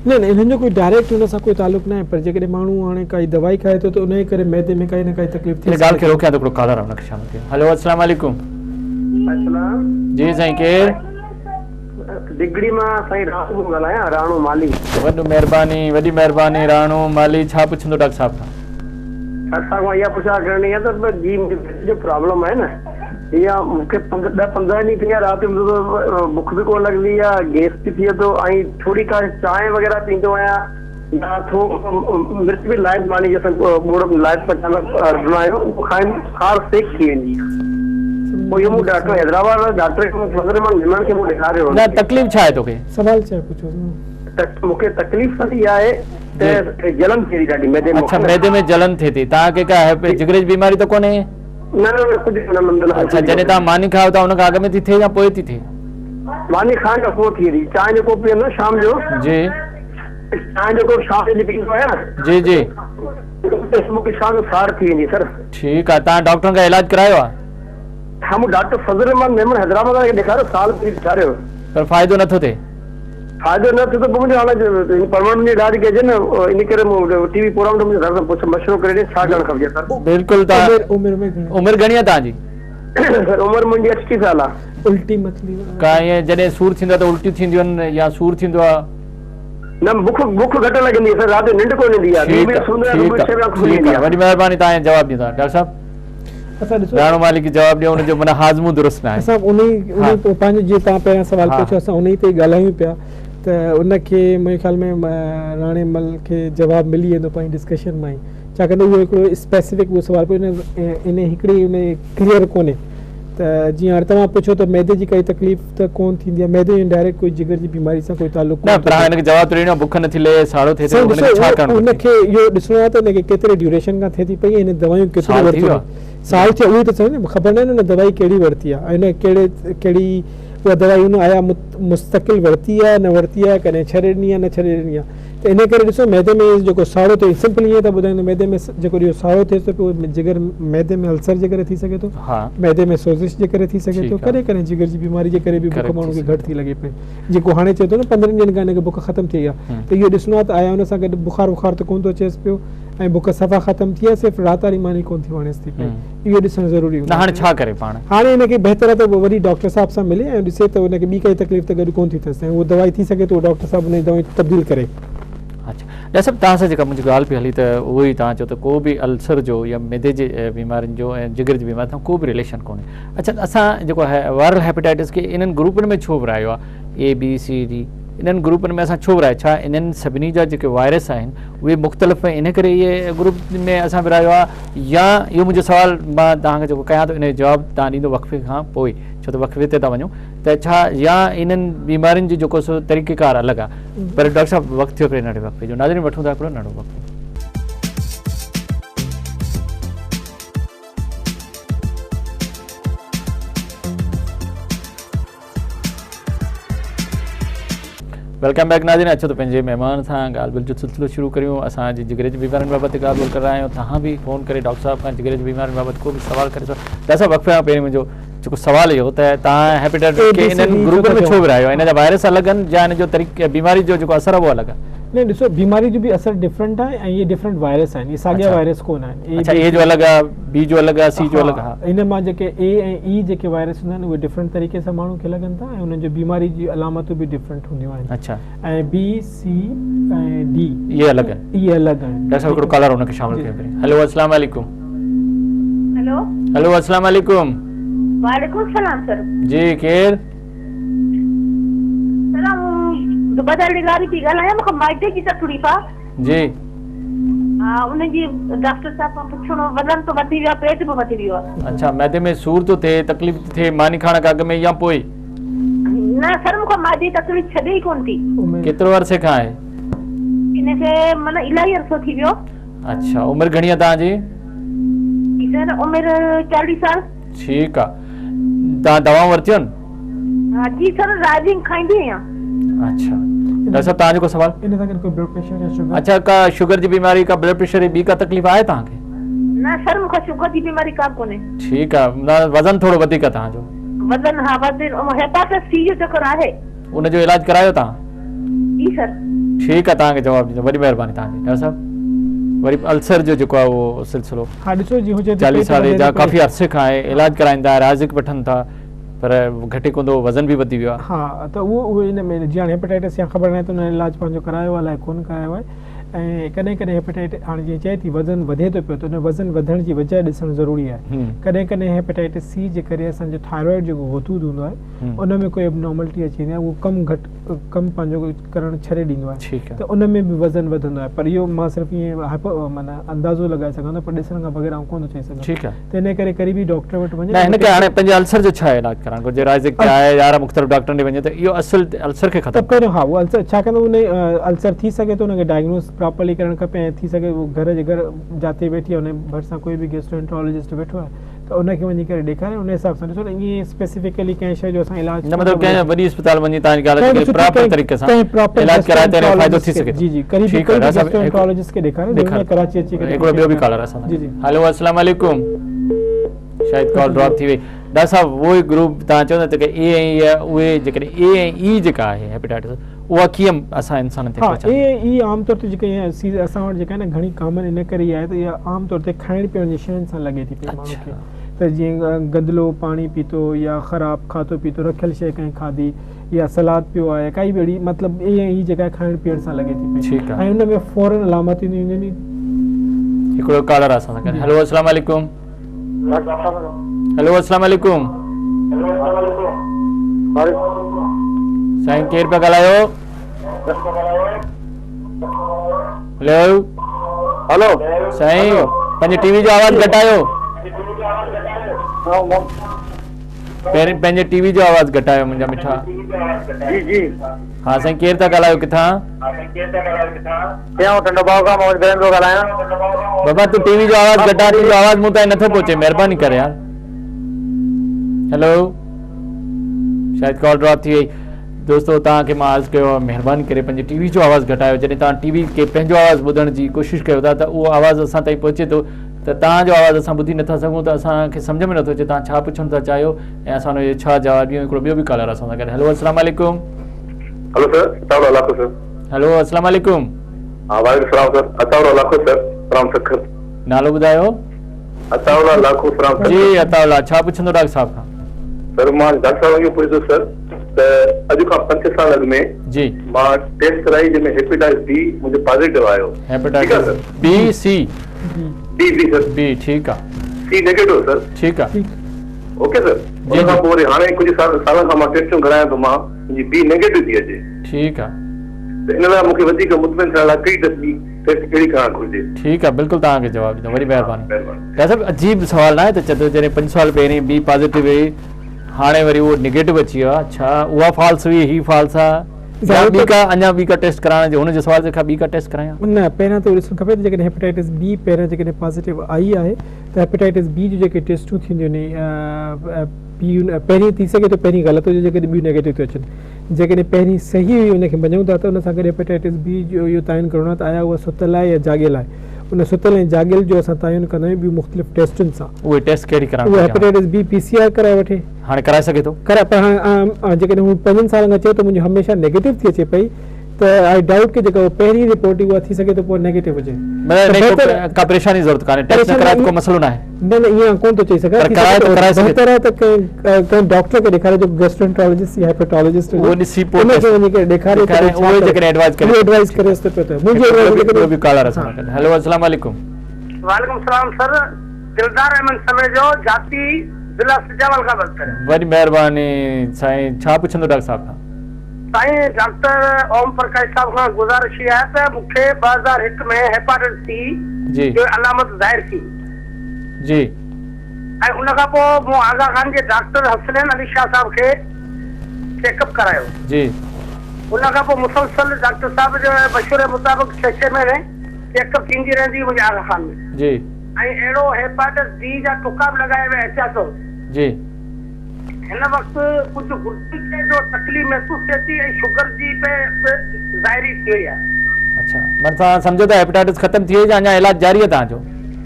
[SPEAKER 2] نه نه انهن جو ڪوئي ڊائريڪٽ ان سان ڪوئي تعلق ناهي پر جيڪڏهن ماڻهو هاڻي ڪائي دوائي کائي ٿو ته ان جي ڪري معدي ۾ ڪائي نه ڪائي تڪليف ٿي
[SPEAKER 1] ان ڳالهه کي روڪيان ٿو هڪڙو ڪالر آهي ان کي شامل ڪيون هلو السلام عليڪم.
[SPEAKER 6] السلام.
[SPEAKER 1] جي سائين ڪير؟
[SPEAKER 6] ڊگهڙي مان سائين راڻو ٿو ڳالهايان راڻو مالهي.
[SPEAKER 1] وڏو مهرباني وڏي مهرباني راڻو مالهي ڇا پڇندو ڊاڪٽر صاحب کان؟
[SPEAKER 6] ڊاڪٽر صاحب کان اها پڇا ڪرڻي آهي ته جي منهنجي جو پرابلم آهي نه اها مون کي ڏهه پندرهن ڏينهن ٿي ويا رات جو بک به ڪونه لڳندي آهي گيس به ٿئي ٿو ۽ ٿوري ڪا چانهه وغيره پيئندو آهيان يا ٿورو مرچ به لائٽ ماني جي اسان ٻوڙ لائٽ پچائيندا آهيون اهو کائن خار سيڪ ٿي ويندي آهي پوء اهو مون ڊاڪٽر حيدرآباد واري ڊاڪٽر کي مون فضل رحمان ميمڻ کي مون ڏيکاريو
[SPEAKER 1] نه تڪليف ڇا آهي توکي؟
[SPEAKER 2] سوال ڇا پڇو
[SPEAKER 6] مون کي تڪليف ته اها آهي ته جلن ٿئي ٿي ڏاڍي معدي ۾
[SPEAKER 1] اڇا معدي ۾ جلن ٿئي ٿي توهان کي ڪا جگر جي بيماري ته ڪونهي؟
[SPEAKER 6] نه نه نه ڪجهه نه الحمدلله.
[SPEAKER 1] اڇا جڏهن توهان ماني کائو ٿا ان کان اڳ ۾ ٿي ٿئي يا پوء ٿي ٿئي؟
[SPEAKER 6] ماني کائڻ کان پوء ٿئي ٿي چانهه جو ڪوپ پيئندو شام جو.
[SPEAKER 1] جي.
[SPEAKER 6] چانهه جو ڪوپ شام جو پيئندو آهيان.
[SPEAKER 1] جي جي.
[SPEAKER 6] مون کي شام جو ساڙ ٿي ويندي سر.
[SPEAKER 1] ٺيڪ آهي توهان ڊاڪٽرن کان علاج ڪرايو آهي؟
[SPEAKER 6] ها مون ڊاڪٽر فضل الرحمان ميمڻ حيدرآباد واري کي ڏيکاريو سال پهرين ڏيکاريو.
[SPEAKER 1] پر فائدو نٿو ٿئي.
[SPEAKER 6] فائدو نه ٿيو ته پوء منهنجو هاڻي پرماننٽ منهنجو علاج ڪجي نه ان ڪري مون ٽي وي پروگرام ته منهنجو گهر سان پڇ مشورو ڪري ڏي ڇا ڪرڻ کپجي سر.
[SPEAKER 1] بلڪل تان
[SPEAKER 2] عمر عمر گهڻي
[SPEAKER 1] عمر گهڻي آ تان جي.
[SPEAKER 6] سر عمر منهنجي 38 سال آ.
[SPEAKER 2] الٽي متلي
[SPEAKER 1] ڪا ائين جڏهن سور ٿيندو آ ته الٽيون ٿينديون آهن يا سور ٿيندو آ.
[SPEAKER 6] نه بک بک گهٽ لڳندي آ سر رات جو ننڊ ڪونه ايندي آ ٻي بجي سمهندو آهيان صبح ڇهه بجي اک کلي ويندي آ.
[SPEAKER 1] وڏي مهرباني تان جواب ڏيندا ڊاڪٽر صاحب.
[SPEAKER 2] اسان ڏسو
[SPEAKER 1] راڻو مالڪ کي جواب ڏيو ان جو معنيٰ هاضمو درست ناهي.
[SPEAKER 2] اسان انهي انهي پنهنجو جيئن توهان پهريان سوال پڇيو اسان انهي تي ئي ڳالهايون پيا ته ان کي منهنجي خيال ۾ راڻي مل کي جواب ملي ويندو پنهنجي ڊسڪشن مان ئي ڇاڪاڻ ته اهو هڪڙو اسپيسفڪ اهو سوال پيو ان هڪڙي ان ڪليئر ڪونهي ته جيئن هاڻي توهان پڇيو ته معدي جي ڪائي تڪليف ته ڪون ٿيندي آهي معدي جو ڊائريڪٽ ڪوئي جگر جي بيماري سان ڪوئي تعلق
[SPEAKER 1] ڪون نه پر هاڻي هن کي جواب ته ڏيڻو آهي بک نٿي لهي ساڙو ٿئي ٿو هن کي ڇا ڪرڻ
[SPEAKER 2] گهرجي؟ هن کي اهو ڏسڻو آهي ته هن کي ڪيتري ڊيوريشن کان ٿئي ٿي پئي ۽ هن دوائيون ڪيتريون ورتيون آهن سال ٿيو اهو ته چئو خبر ناهي هن دوائي ڪهڙي ورتي آهي ۽ هن ڪهڙي ڪهڙي اها دوائي هن آيا مستقل ورتي آهي نه ورتي آهي ڪڏهن ڇڏي ڏني آهي نه ڇڏي ڏني آهي ته ان ڪري ڏسو معدي ۾ جيڪو ساڙو ٿئي سمپل ائين ٿا ٻڌايون ته معدي ۾ جيڪو اهو ساڙو ٿئي ٿو پيو جگر معدي ۾ السر جي ڪري ٿي سگهي ٿو معدي ۾ سوزش جي ڪري ٿي سگهي ٿو ڪڏهن ڪڏهن جگر جي بيماري جي ڪري به بک ماڻهو کي گهٽ ٿي لڳي پئي جيڪو هاڻي چئي ٿو نه 15 ڏينهن کان هن کي بک ختم ٿي وئي آهي ته اهو ڏسڻو آهي ته آيا ان سان گڏ بخار وخار ته ڪونه ٿو اچيس پيو ۽ بک صفا ختم ٿي آهي صرف رات واري ماني ڪونه ٿي وڻيس ٿي پئي اهو ڏسڻ ضروري هوندو
[SPEAKER 1] نه هاڻي ڇا ڪري پاڻ؟
[SPEAKER 2] هاڻي هن کي بهتر آهي ته وري ڊاڪٽر صاحب سان ملي ۽ ڏسي ته هن کي ٻي ڪائي تڪليف ته گڏ ڪونه ٿي ٿئيس ۽ اها دوائي ٿي سگهي ٿو ڊاڪٽر صاحب ان جي دوائي تبديل ڪري.
[SPEAKER 1] اڇا ڊاڪٽر صاحب توهان سان جيڪا منهنجي ڳالهه پئي هلي ته اهو ئي توهان چيو ته ڪو به السر جو يا معدي جي بيمارين جو ۽ جگر جي بيمارين سان ڪو به رليشن ڪونهي. اڇا اسان جيڪو آهي وائرل هيپيٽائٽس کي انهن گروپن ۾ ڇو ورهايو آهي اي بي سي ڊي انهن گروپن ۾ اسان ڇو ورهايو ڇا انهن سڀني جا جيڪي وائرس آهن اهي مختلف ان ڪري اهي گروپ ۾ اسان ورهايو آهي يا اهو منهنجو سوال مان توهان کي جيڪو ڪيان ٿو ان جو جواب توهان ڏيندو وقفي کان پوء ڇو ته وقفي تي ٿا وڃون ته ڇا يا انهن بيمارين جو جيڪو سو طريقه ڪار الڳ آهي پر ڊاڪٽر صاحب وقت ٿيو هڪڙي ننڍي وقفي جو ناظرين وٺون ٿا هڪڙو ننڍو وقفو. Welcome back ناظرين اچو ته پنهنجي مهمان سان ڳالهه ٻولهه جو سلسلو شروع ڪريون اسان اڄ جگر جي بيمارين بابت ڳالهه ٻولهه ڪري رهيا آهيون توهان به فون ڪري ڊاڪٽر صاحب کان جگر جي بيمارين بابت ڪو به سوال ڪري سگهو ڊاڪٽر صاحب وقفي کان پهرين منهنجو جيڪو سوال اهو ته توهان هيپيٽائٽس کي انهن گروپن ۾ ڇو ورهايو آهي ان جا وائرس الڳ آهن يا ان جو طريقي بيماري جو جيڪو اثر آهي اهو الڳ آهي
[SPEAKER 2] نه ڏسو بيماري جو به اثر ڊفرنٽ آهي ۽ اهي ڊفرنٽ وائرس آهن اهي ساڳيا وائرس ڪونه آهن
[SPEAKER 1] اڇا اي جو الڳ آهي بي جو الڳ آهي سي جو الڳ آهي
[SPEAKER 2] ان مان جيڪي اي ۽ اي جيڪي وائرس هوندا آهن اهي ڊفرنٽ طريقي سان ماڻهو کي لڳن ٿا ۽ انهن جو بيماري جي علامتون به ڊفرنٽ هونديون آهن
[SPEAKER 1] اڇا
[SPEAKER 2] ۽ بي سي ۽ ڊي
[SPEAKER 1] اهي الڳ آهن
[SPEAKER 2] اهي الڳ آهن
[SPEAKER 1] ڊاڪٽر صاحب هڪڙو ڪالر ان کي شامل ڪيو پهرين هيلو السلام عليڪم
[SPEAKER 7] هيلو
[SPEAKER 1] هيلو السلام عليڪم
[SPEAKER 7] وعليڪم السلام سر
[SPEAKER 1] جي ڪير
[SPEAKER 7] سر آئون زبيده لغاري پئي ڳالهايان مونکي معدي جي تڪليف آ.
[SPEAKER 1] جي.
[SPEAKER 7] ها ان جي ڊاڪٽر صاحب کان پڇڻو وزن ته وڌي ويو آ پيٽ به وڌي ويو آ.
[SPEAKER 1] اڇا معدي ۾ سور ٿو ٿئي تڪليف ٿي ٿئي ماني کائڻ کان اڳ ۾ يا پوء؟
[SPEAKER 7] نه سر مونکي معدي جي تڪليف ڇڏي ئي ڪونه ٿي.
[SPEAKER 1] ڪيترو عرصي کان آهي؟
[SPEAKER 7] ان کي معنيٰ الاهي عرصو ٿي ويو.
[SPEAKER 1] اڇا عمر گهڻي آ توهان جي؟
[SPEAKER 7] جي سر عمر 40 سال.
[SPEAKER 1] ٺيڪ آ توهان دوائون ورتيون؟
[SPEAKER 7] ها جي سر رائزنگ کائيندي آهيان.
[SPEAKER 1] اڇا ڊاڪٽر صاحب توهان جو ڪو سوال؟
[SPEAKER 2] ان سان گڏ ڪو بلڊ پريشر يا شگر؟
[SPEAKER 1] اڇا ڪا شگر جي بيماري ڪا بلڊ پريشر جي ٻي ڪا تڪليف آهي توهان کي؟
[SPEAKER 7] نه سر مونکي شگر جي بيماري ڪا به ڪونهي.
[SPEAKER 1] ٺيڪ آ وزن ٿورو وڌيڪ آ توهان جو.
[SPEAKER 7] وزن ها وزن هيپاٽس سي جو چڪر آهي.
[SPEAKER 1] ان جو علاج ڪرايو توهان؟
[SPEAKER 7] جي سر.
[SPEAKER 1] ٺيڪ آ توهان کي جواب ڏيندو وڏي مهرباني توهان جي ڊاڪٽر صاحب وري السر جو جيڪو آ اهو سلسلو
[SPEAKER 2] ها ڏسو جي هجي
[SPEAKER 1] 40 سال جا ڪافي عرصي کان آهي علاج ڪرائين ٿا رازق وٺن ٿا پر گهٽي ڪونه ٿو وزن به وڌي ويو آهي.
[SPEAKER 2] ها ته اهو اهو ان ۾ جي هاڻي هيپاٽائٽس يا خبر ناهي ته ان علاج پنهنجو ڪرايو آهي الائي ڪونه ڪرايو آهي ۽ ڪڏهن ڪڏهن هيپاٽائٽس هاڻي جيئن چئي ٿي وزن وڌي ٿو پيو ته ان وزن وڌڻ جي وجهه ڏسڻ ضروري آهي ڪڏهن ڪڏهن هيپاٽائٽس سي جي ڪري اسان جو ٿائرائيڊ جيڪو غدود هوندو آهي ان ۾ ڪوئي ابنارملٽي اچي ويندي آهي اهو ڪم گهٽ ڪم پنهنجو ڪرڻ ڇڏي ڏيندو آهي ته ان ۾ به وزن وڌندو آهي پر اهو مان صرف ائين معنيٰ اندازو لڳائي سگهان ٿو پر ڏسڻ کان بغير آئون ڪونه ٿو چئي سگهان ته ان ڪري قريبي ڊاڪٽر وٽ وڃي.
[SPEAKER 1] نه هن کي هاڻي پنهنجي السر جو ڇا علاج ڪرائڻ گهرجي رائزڪ تي آهي يار مختلف ڊاڪٽرن ڏي وڃي ته اهو اصل السر کي ختم
[SPEAKER 2] ته پهريون ها اهو السر ڇاڪاڻ ته ان السر ٿي سگهي ٿو ان کي ڊائگنوز پراپرلي ڪرڻ کپي ۽ ٿي سگهي اهو گهر جي گهر جاتي ويٺي آهي ان ڀرسان ڪوئي به گيسٽروانٽرولوجسٽ ويٺو آهي ته ان کي وڃي ڪري ڏيکاري ان حساب سان ڏسو نه ائين اسپيسيفڪلي ڪنهن شيء جو اسان علاج
[SPEAKER 1] نه مطلب ڪنهن وڏي اسپتال وڃي توهان جي ڳالهه کي پراپر طريقي سان علاج ڪرائي ته فائدو ٿي سگهي ٿو.
[SPEAKER 2] جي جي قريبي ڪوئي به گيسٽروانٽرولوجسٽ کي ڏيکاري ضروري ناهي ڪراچي اچي ڪري
[SPEAKER 1] هڪڙو ٻيو به ڪالر اسان سان هيلو السلام عليڪم شايد ڪال ڊراپ ٿي وئي ڊاڪٽر صاحب اهو ئي گروپ توهان چئو نه ته اي ۽ اي اهي جيڪڏهن اي ۽ اي جيڪا آهي هيپيٽائٽس اها ڪيئن اسان انسانن تي
[SPEAKER 2] پهچندي؟ ها اي ۽ اي عام طور تي جيڪا اها سي اسان وٽ جيڪا آهي نه گهڻي ڪامن ان ڪري آهي ته اها عام طور تي کائڻ پيئڻ جي شين سان لڳي ٿي پئي ماڻهو کي ته جيئن گندلو پاڻي پيتو يا خراب کاڌو پيتو رکيل شيء ڪنهن کاڌي يا سلاد پيو آهي ڪائي به اهڙي مطلب اي ۽ اي جيڪا کائڻ پيئڻ سان لڳي ٿي پئي ۽ ان ۾ فورن علامت اينديون آهن.
[SPEAKER 1] هڪڙو ڪالر اسان سان گڏ هيلو السلام عليڪم. هيلو السلام عليڪم سائين ڪير پيا ڳالهايو هيلو
[SPEAKER 5] هيلو
[SPEAKER 1] سائين پنهنجي ٽي وي جو آواز گهٽايو پهرين پنهنجي ٽي وي جو آواز گهٽايو منهنجا مٺا
[SPEAKER 5] جي جي
[SPEAKER 1] ها سائين ڪير ٿا ڳالهايو ڪٿان؟
[SPEAKER 5] آئون ٽنڊو باگو کان محمد ابراهيم ٿو ڳالهايان.
[SPEAKER 1] بابا تون ٽي وي جو آواز گهٽا تنهنجو آواز مون تائين نٿو پهچي مهرباني ڪري يار. هيلو شايد ڪال ڊراپ ٿي وئي دوستو توهان کي مان عرض ڪيو آهي مهرباني ڪري پنهنجي ٽي وي جو آواز گهٽايو جڏهن توهان ٽي وي کي پنهنجو آواز ٻڌڻ جي ڪوشش ڪيو ٿا ته اهو آواز اسان تائين پهچي ٿو ته توهان جو آواز اسان ٻڌي نٿا سگهون ته اسان کي سمجهه ۾ نٿو اچي توهان ڇا پڇڻ ٿا چاهيو ۽ اسان ان جو ڇا جواب ڏيون هڪڙو ٻيو به ڪالر اسان سان گڏ هيلو السلام عليڪم.
[SPEAKER 3] هلو سر عطاء لاکو سر.
[SPEAKER 1] هلو السلام عليڪم.
[SPEAKER 3] ها وعليڪم السلام سر عطاء لاکو سر فرام سکر.
[SPEAKER 1] نالو ٻڌايو.
[SPEAKER 3] عطاء لاکو فرام سکر.
[SPEAKER 1] جي عطاء الله ڇا پڇندو ڊاڪٽر صاحب کان.
[SPEAKER 3] سر مان ڊاڪٽر صاحب کان اهو پڇندس سر
[SPEAKER 8] ته اڄ کان 5 سال اڳ ۾
[SPEAKER 1] جي
[SPEAKER 8] مان ٽيسٽ ڪرائي جنهن ۾ هيپيٽائس بي منهنجو پازيٽو آيو.
[SPEAKER 1] Hepatitis B C
[SPEAKER 8] B B sir.
[SPEAKER 1] B ٺيڪ آ.
[SPEAKER 8] سي نيگيٽو سر.
[SPEAKER 1] ٺيڪ آ.
[SPEAKER 8] اوڪي سر ان کان پوء وري هاڻي ڪجهه سالن کان مان ٽيسٽون ڪرايان ٿو مان منهنجي بي نيگيٽو ٿي اچي.
[SPEAKER 1] ٺيڪ آ.
[SPEAKER 8] ته ان لاء مون کي وڌيڪ مطمئن ٿيڻ لاء ڪهڙي ٽيسٽ ٻي ٽيسٽ ڪهڙي ڪرائڻ گهرجي.
[SPEAKER 1] ٺيڪ آ بلڪل توهان کي جواب ڏيندو وڏي مهرباني. ڊاڪٽر صاحب عجيب سوال ناهي ته چئي ٿو جڏهن 5 سال پهرين بي پازيٽو هئي هاڻي وري اهو نيگيٽو اچي ويو آ ڇا اها فالس هئي هي فالس آ يا ٻي ڪا اڃا ٻي ڪا ٽيسٽ ڪرائڻ جي هن جي سوال کان ٻي ڪا ٽيسٽ ڪرايان.
[SPEAKER 2] نه پهريان ته اهو ڏسڻ کپي ته جيڪڏهن هيپاٽائٽس بي پهريان جيڪڏهن پازيٽو آئي آهي ته هيپاٽائٽس بي جون جيڪي ٽيسٽون ٿينديون آهن پهرين ٿي سگهي ٿو پهرين غلط هجي جيڪڏهن ٻيون نيگيٽو ٿيون اچن جيڪڏهن پهرين صحيح هئي ان کي مڃون ٿا ته ان سان گڏ هيپاٽائٽس بي جو اهو تعين ڪرڻو آهي ته آيا اها ستل آهي يا جاڳيل آهي ان ستل ۽ جاڳيل جو اسان تعين ڪندا آهيون ٻيون مختلف ٽيسٽن سان.
[SPEAKER 1] اهي ٽيسٽ ڪهڙي ڪرائڻ
[SPEAKER 2] اهو hepatitis B P C R ڪرائي وٺي.
[SPEAKER 1] هاڻي ڪرائي سگهي ٿو؟
[SPEAKER 2] ڪرائي پر هاڻي جيڪڏهن هو 5 سالن کان چئي ٿو منهنجو هميشه نيگيٽو ٿي اچي پئي ته I doubt ڪي جيڪا اها پهرين رپورٽ هئي اها ٿي سگهي ٿو پوء نيگيٽو هجي.
[SPEAKER 1] مطلب ڪا پريشاني جي ضرورت ڪانهي ٽيسٽ نه ڪرائي ته ڪو مسئلو ناهي.
[SPEAKER 2] نه نه ائين ڪونه ٿو چئي سگهان
[SPEAKER 1] پر ڪرائي ته ڪرائي سگهي
[SPEAKER 2] بهتر آهي ته ڪنهن ڊاڪٽر کي ڏيکاري جيڪو گيسٽرو انٽرالاجسٽ يا هيپاٽالاجسٽ
[SPEAKER 1] هجي اهو ڏسي پوء
[SPEAKER 2] ان کي وڃي ڪري ڏيکاري
[SPEAKER 1] ته اهو جيڪڏهن ايڊوائز ڪري
[SPEAKER 2] اهو ايڊوائز ڪريس ته پيو ته منهنجي
[SPEAKER 1] ايڊوائز جيڪڏهن ٻيو به ڪالر اسان سان گڏ هيلو السلام عليڪم.
[SPEAKER 9] وعليڪم السلام سر دلدار احمد سميجو جاتي ضلع سجاول کان ٿو ڪريان.
[SPEAKER 1] وڏي مهرباني سائين ڇا پڇندو ڊاڪٽر صاحب کان.
[SPEAKER 9] سائين ڊاڪٽر اوم پرڪاش صاحب کان گذارش هي آهي ته مون کي 2001 ۾ هيپاٽائٽس سي جي علامت ظاهر ٿي.
[SPEAKER 1] جي.
[SPEAKER 9] ۽ ان کان پوء مون آغا خان جي ڊاڪٽر حسنين علي شاهه صاحب کي چيڪ اپ ڪرايو.
[SPEAKER 1] جي.
[SPEAKER 9] ان کان پوء مسلسل ڊاڪٽر صاحب جي مشوري مطابق ڇهه ڇهه مهيني چيڪ اپ ٿيندي رهندي هئي منهنجي آغا خان ۾.
[SPEAKER 1] جي.
[SPEAKER 9] ۽ اهڙو هيپاٽس بي جا ٽڪا به لڳايا ويا احتياط طور.
[SPEAKER 1] جي.
[SPEAKER 9] هن وقت ڪجهه گردي جو تڪليف محسوس ٿئي ٿي ۽ شگر جي به ظاهري ٿي وئي آهي.
[SPEAKER 1] اڇا معنيٰ توهان سمجهو ٿا هيپاٽائٽس ختم ٿي وئي يا اڃا علاج جاري آهي توهان جو؟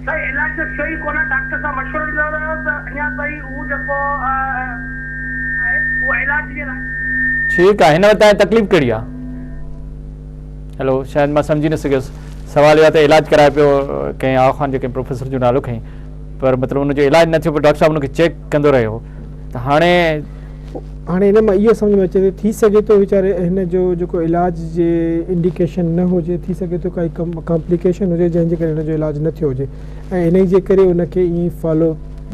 [SPEAKER 9] سائين علاج ته ٿيو ئي ڪونه ڊاڪٽر سان مشورو ڏنو ويو ته اڃا تائين هو جيڪو آهي اهو علاج جي لاء.
[SPEAKER 1] ٺيڪ آهي هن وقت توهان کي تڪليف ڪهڙي آهي؟ هيلو شايد مان سمجهي نه سگهيس سوال اهو آهي ته علاج ڪرائي پيو ڪنهن آغا خان جي ڪنهن پروفيسر جو نالو کڻي پر مطلب ان جو علاج نه ٿيو پر ڊاڪٽر صاحب ان کي چيڪ ڪندو رهيو ته هاڻي
[SPEAKER 2] هاڻي ان مان اهو سمجهه ۾ اچي ٿو ٿي سگهي ٿو ويچاري هن جو جيڪو علاج جي انڊيڪيشن نه هجي ٿي سگهي ٿو ڪائي ڪامپليڪيشن هجي جنهن جي ڪري هن جو علاج نه ٿيو هجي ۽ انهي جي ڪري ان کي ائين فالو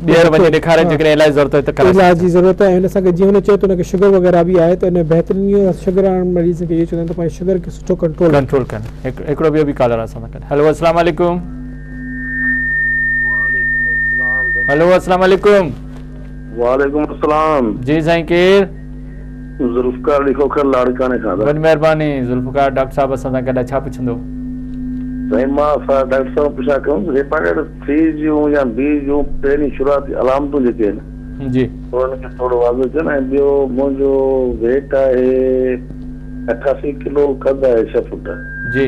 [SPEAKER 1] ٻيهر وڃي ڏيکاري جيڪڏهن علاج ضرورت هجي ته ڪرائي
[SPEAKER 2] علاج جي ضرورت آهي هن سان گڏ جيئن هن چيو ته هن کي شگر وغيره به آهي ته ان بهترين اهو آهي شگر وارن مريضن کي اهو چوندا آهن ته پنهنجي شگر کي سٺو ڪنٽرول
[SPEAKER 1] ڪنٽرول ڪن هڪڙو ٻيو به ڪالر اسان سان گڏ هيلو السلام عليڪم. هلو السلام عليڪم.
[SPEAKER 10] وعليڪم السلام.
[SPEAKER 1] جي سائين ڪير؟
[SPEAKER 10] ذوالفقار علي کوکر لاڙڪاڻي کان.
[SPEAKER 1] وڏي مهرباني ذوالفقار ڊاڪٽر صاحب اسان سان گڏ آهي ڇا پڇندو؟
[SPEAKER 10] سائين مان ڊاڪٽر صاحب پڇا ڪيم ته هيپاٽائٽس سي جون يا بي جون پهرين شروعاتي علامتون جيڪي آهن
[SPEAKER 1] جي
[SPEAKER 10] انهن کي ٿورو واضح ڪن ۽ ٻيو منهنجو ويٽ آهي 88 ڪلو قد آهي 6 فوٽ
[SPEAKER 1] جي.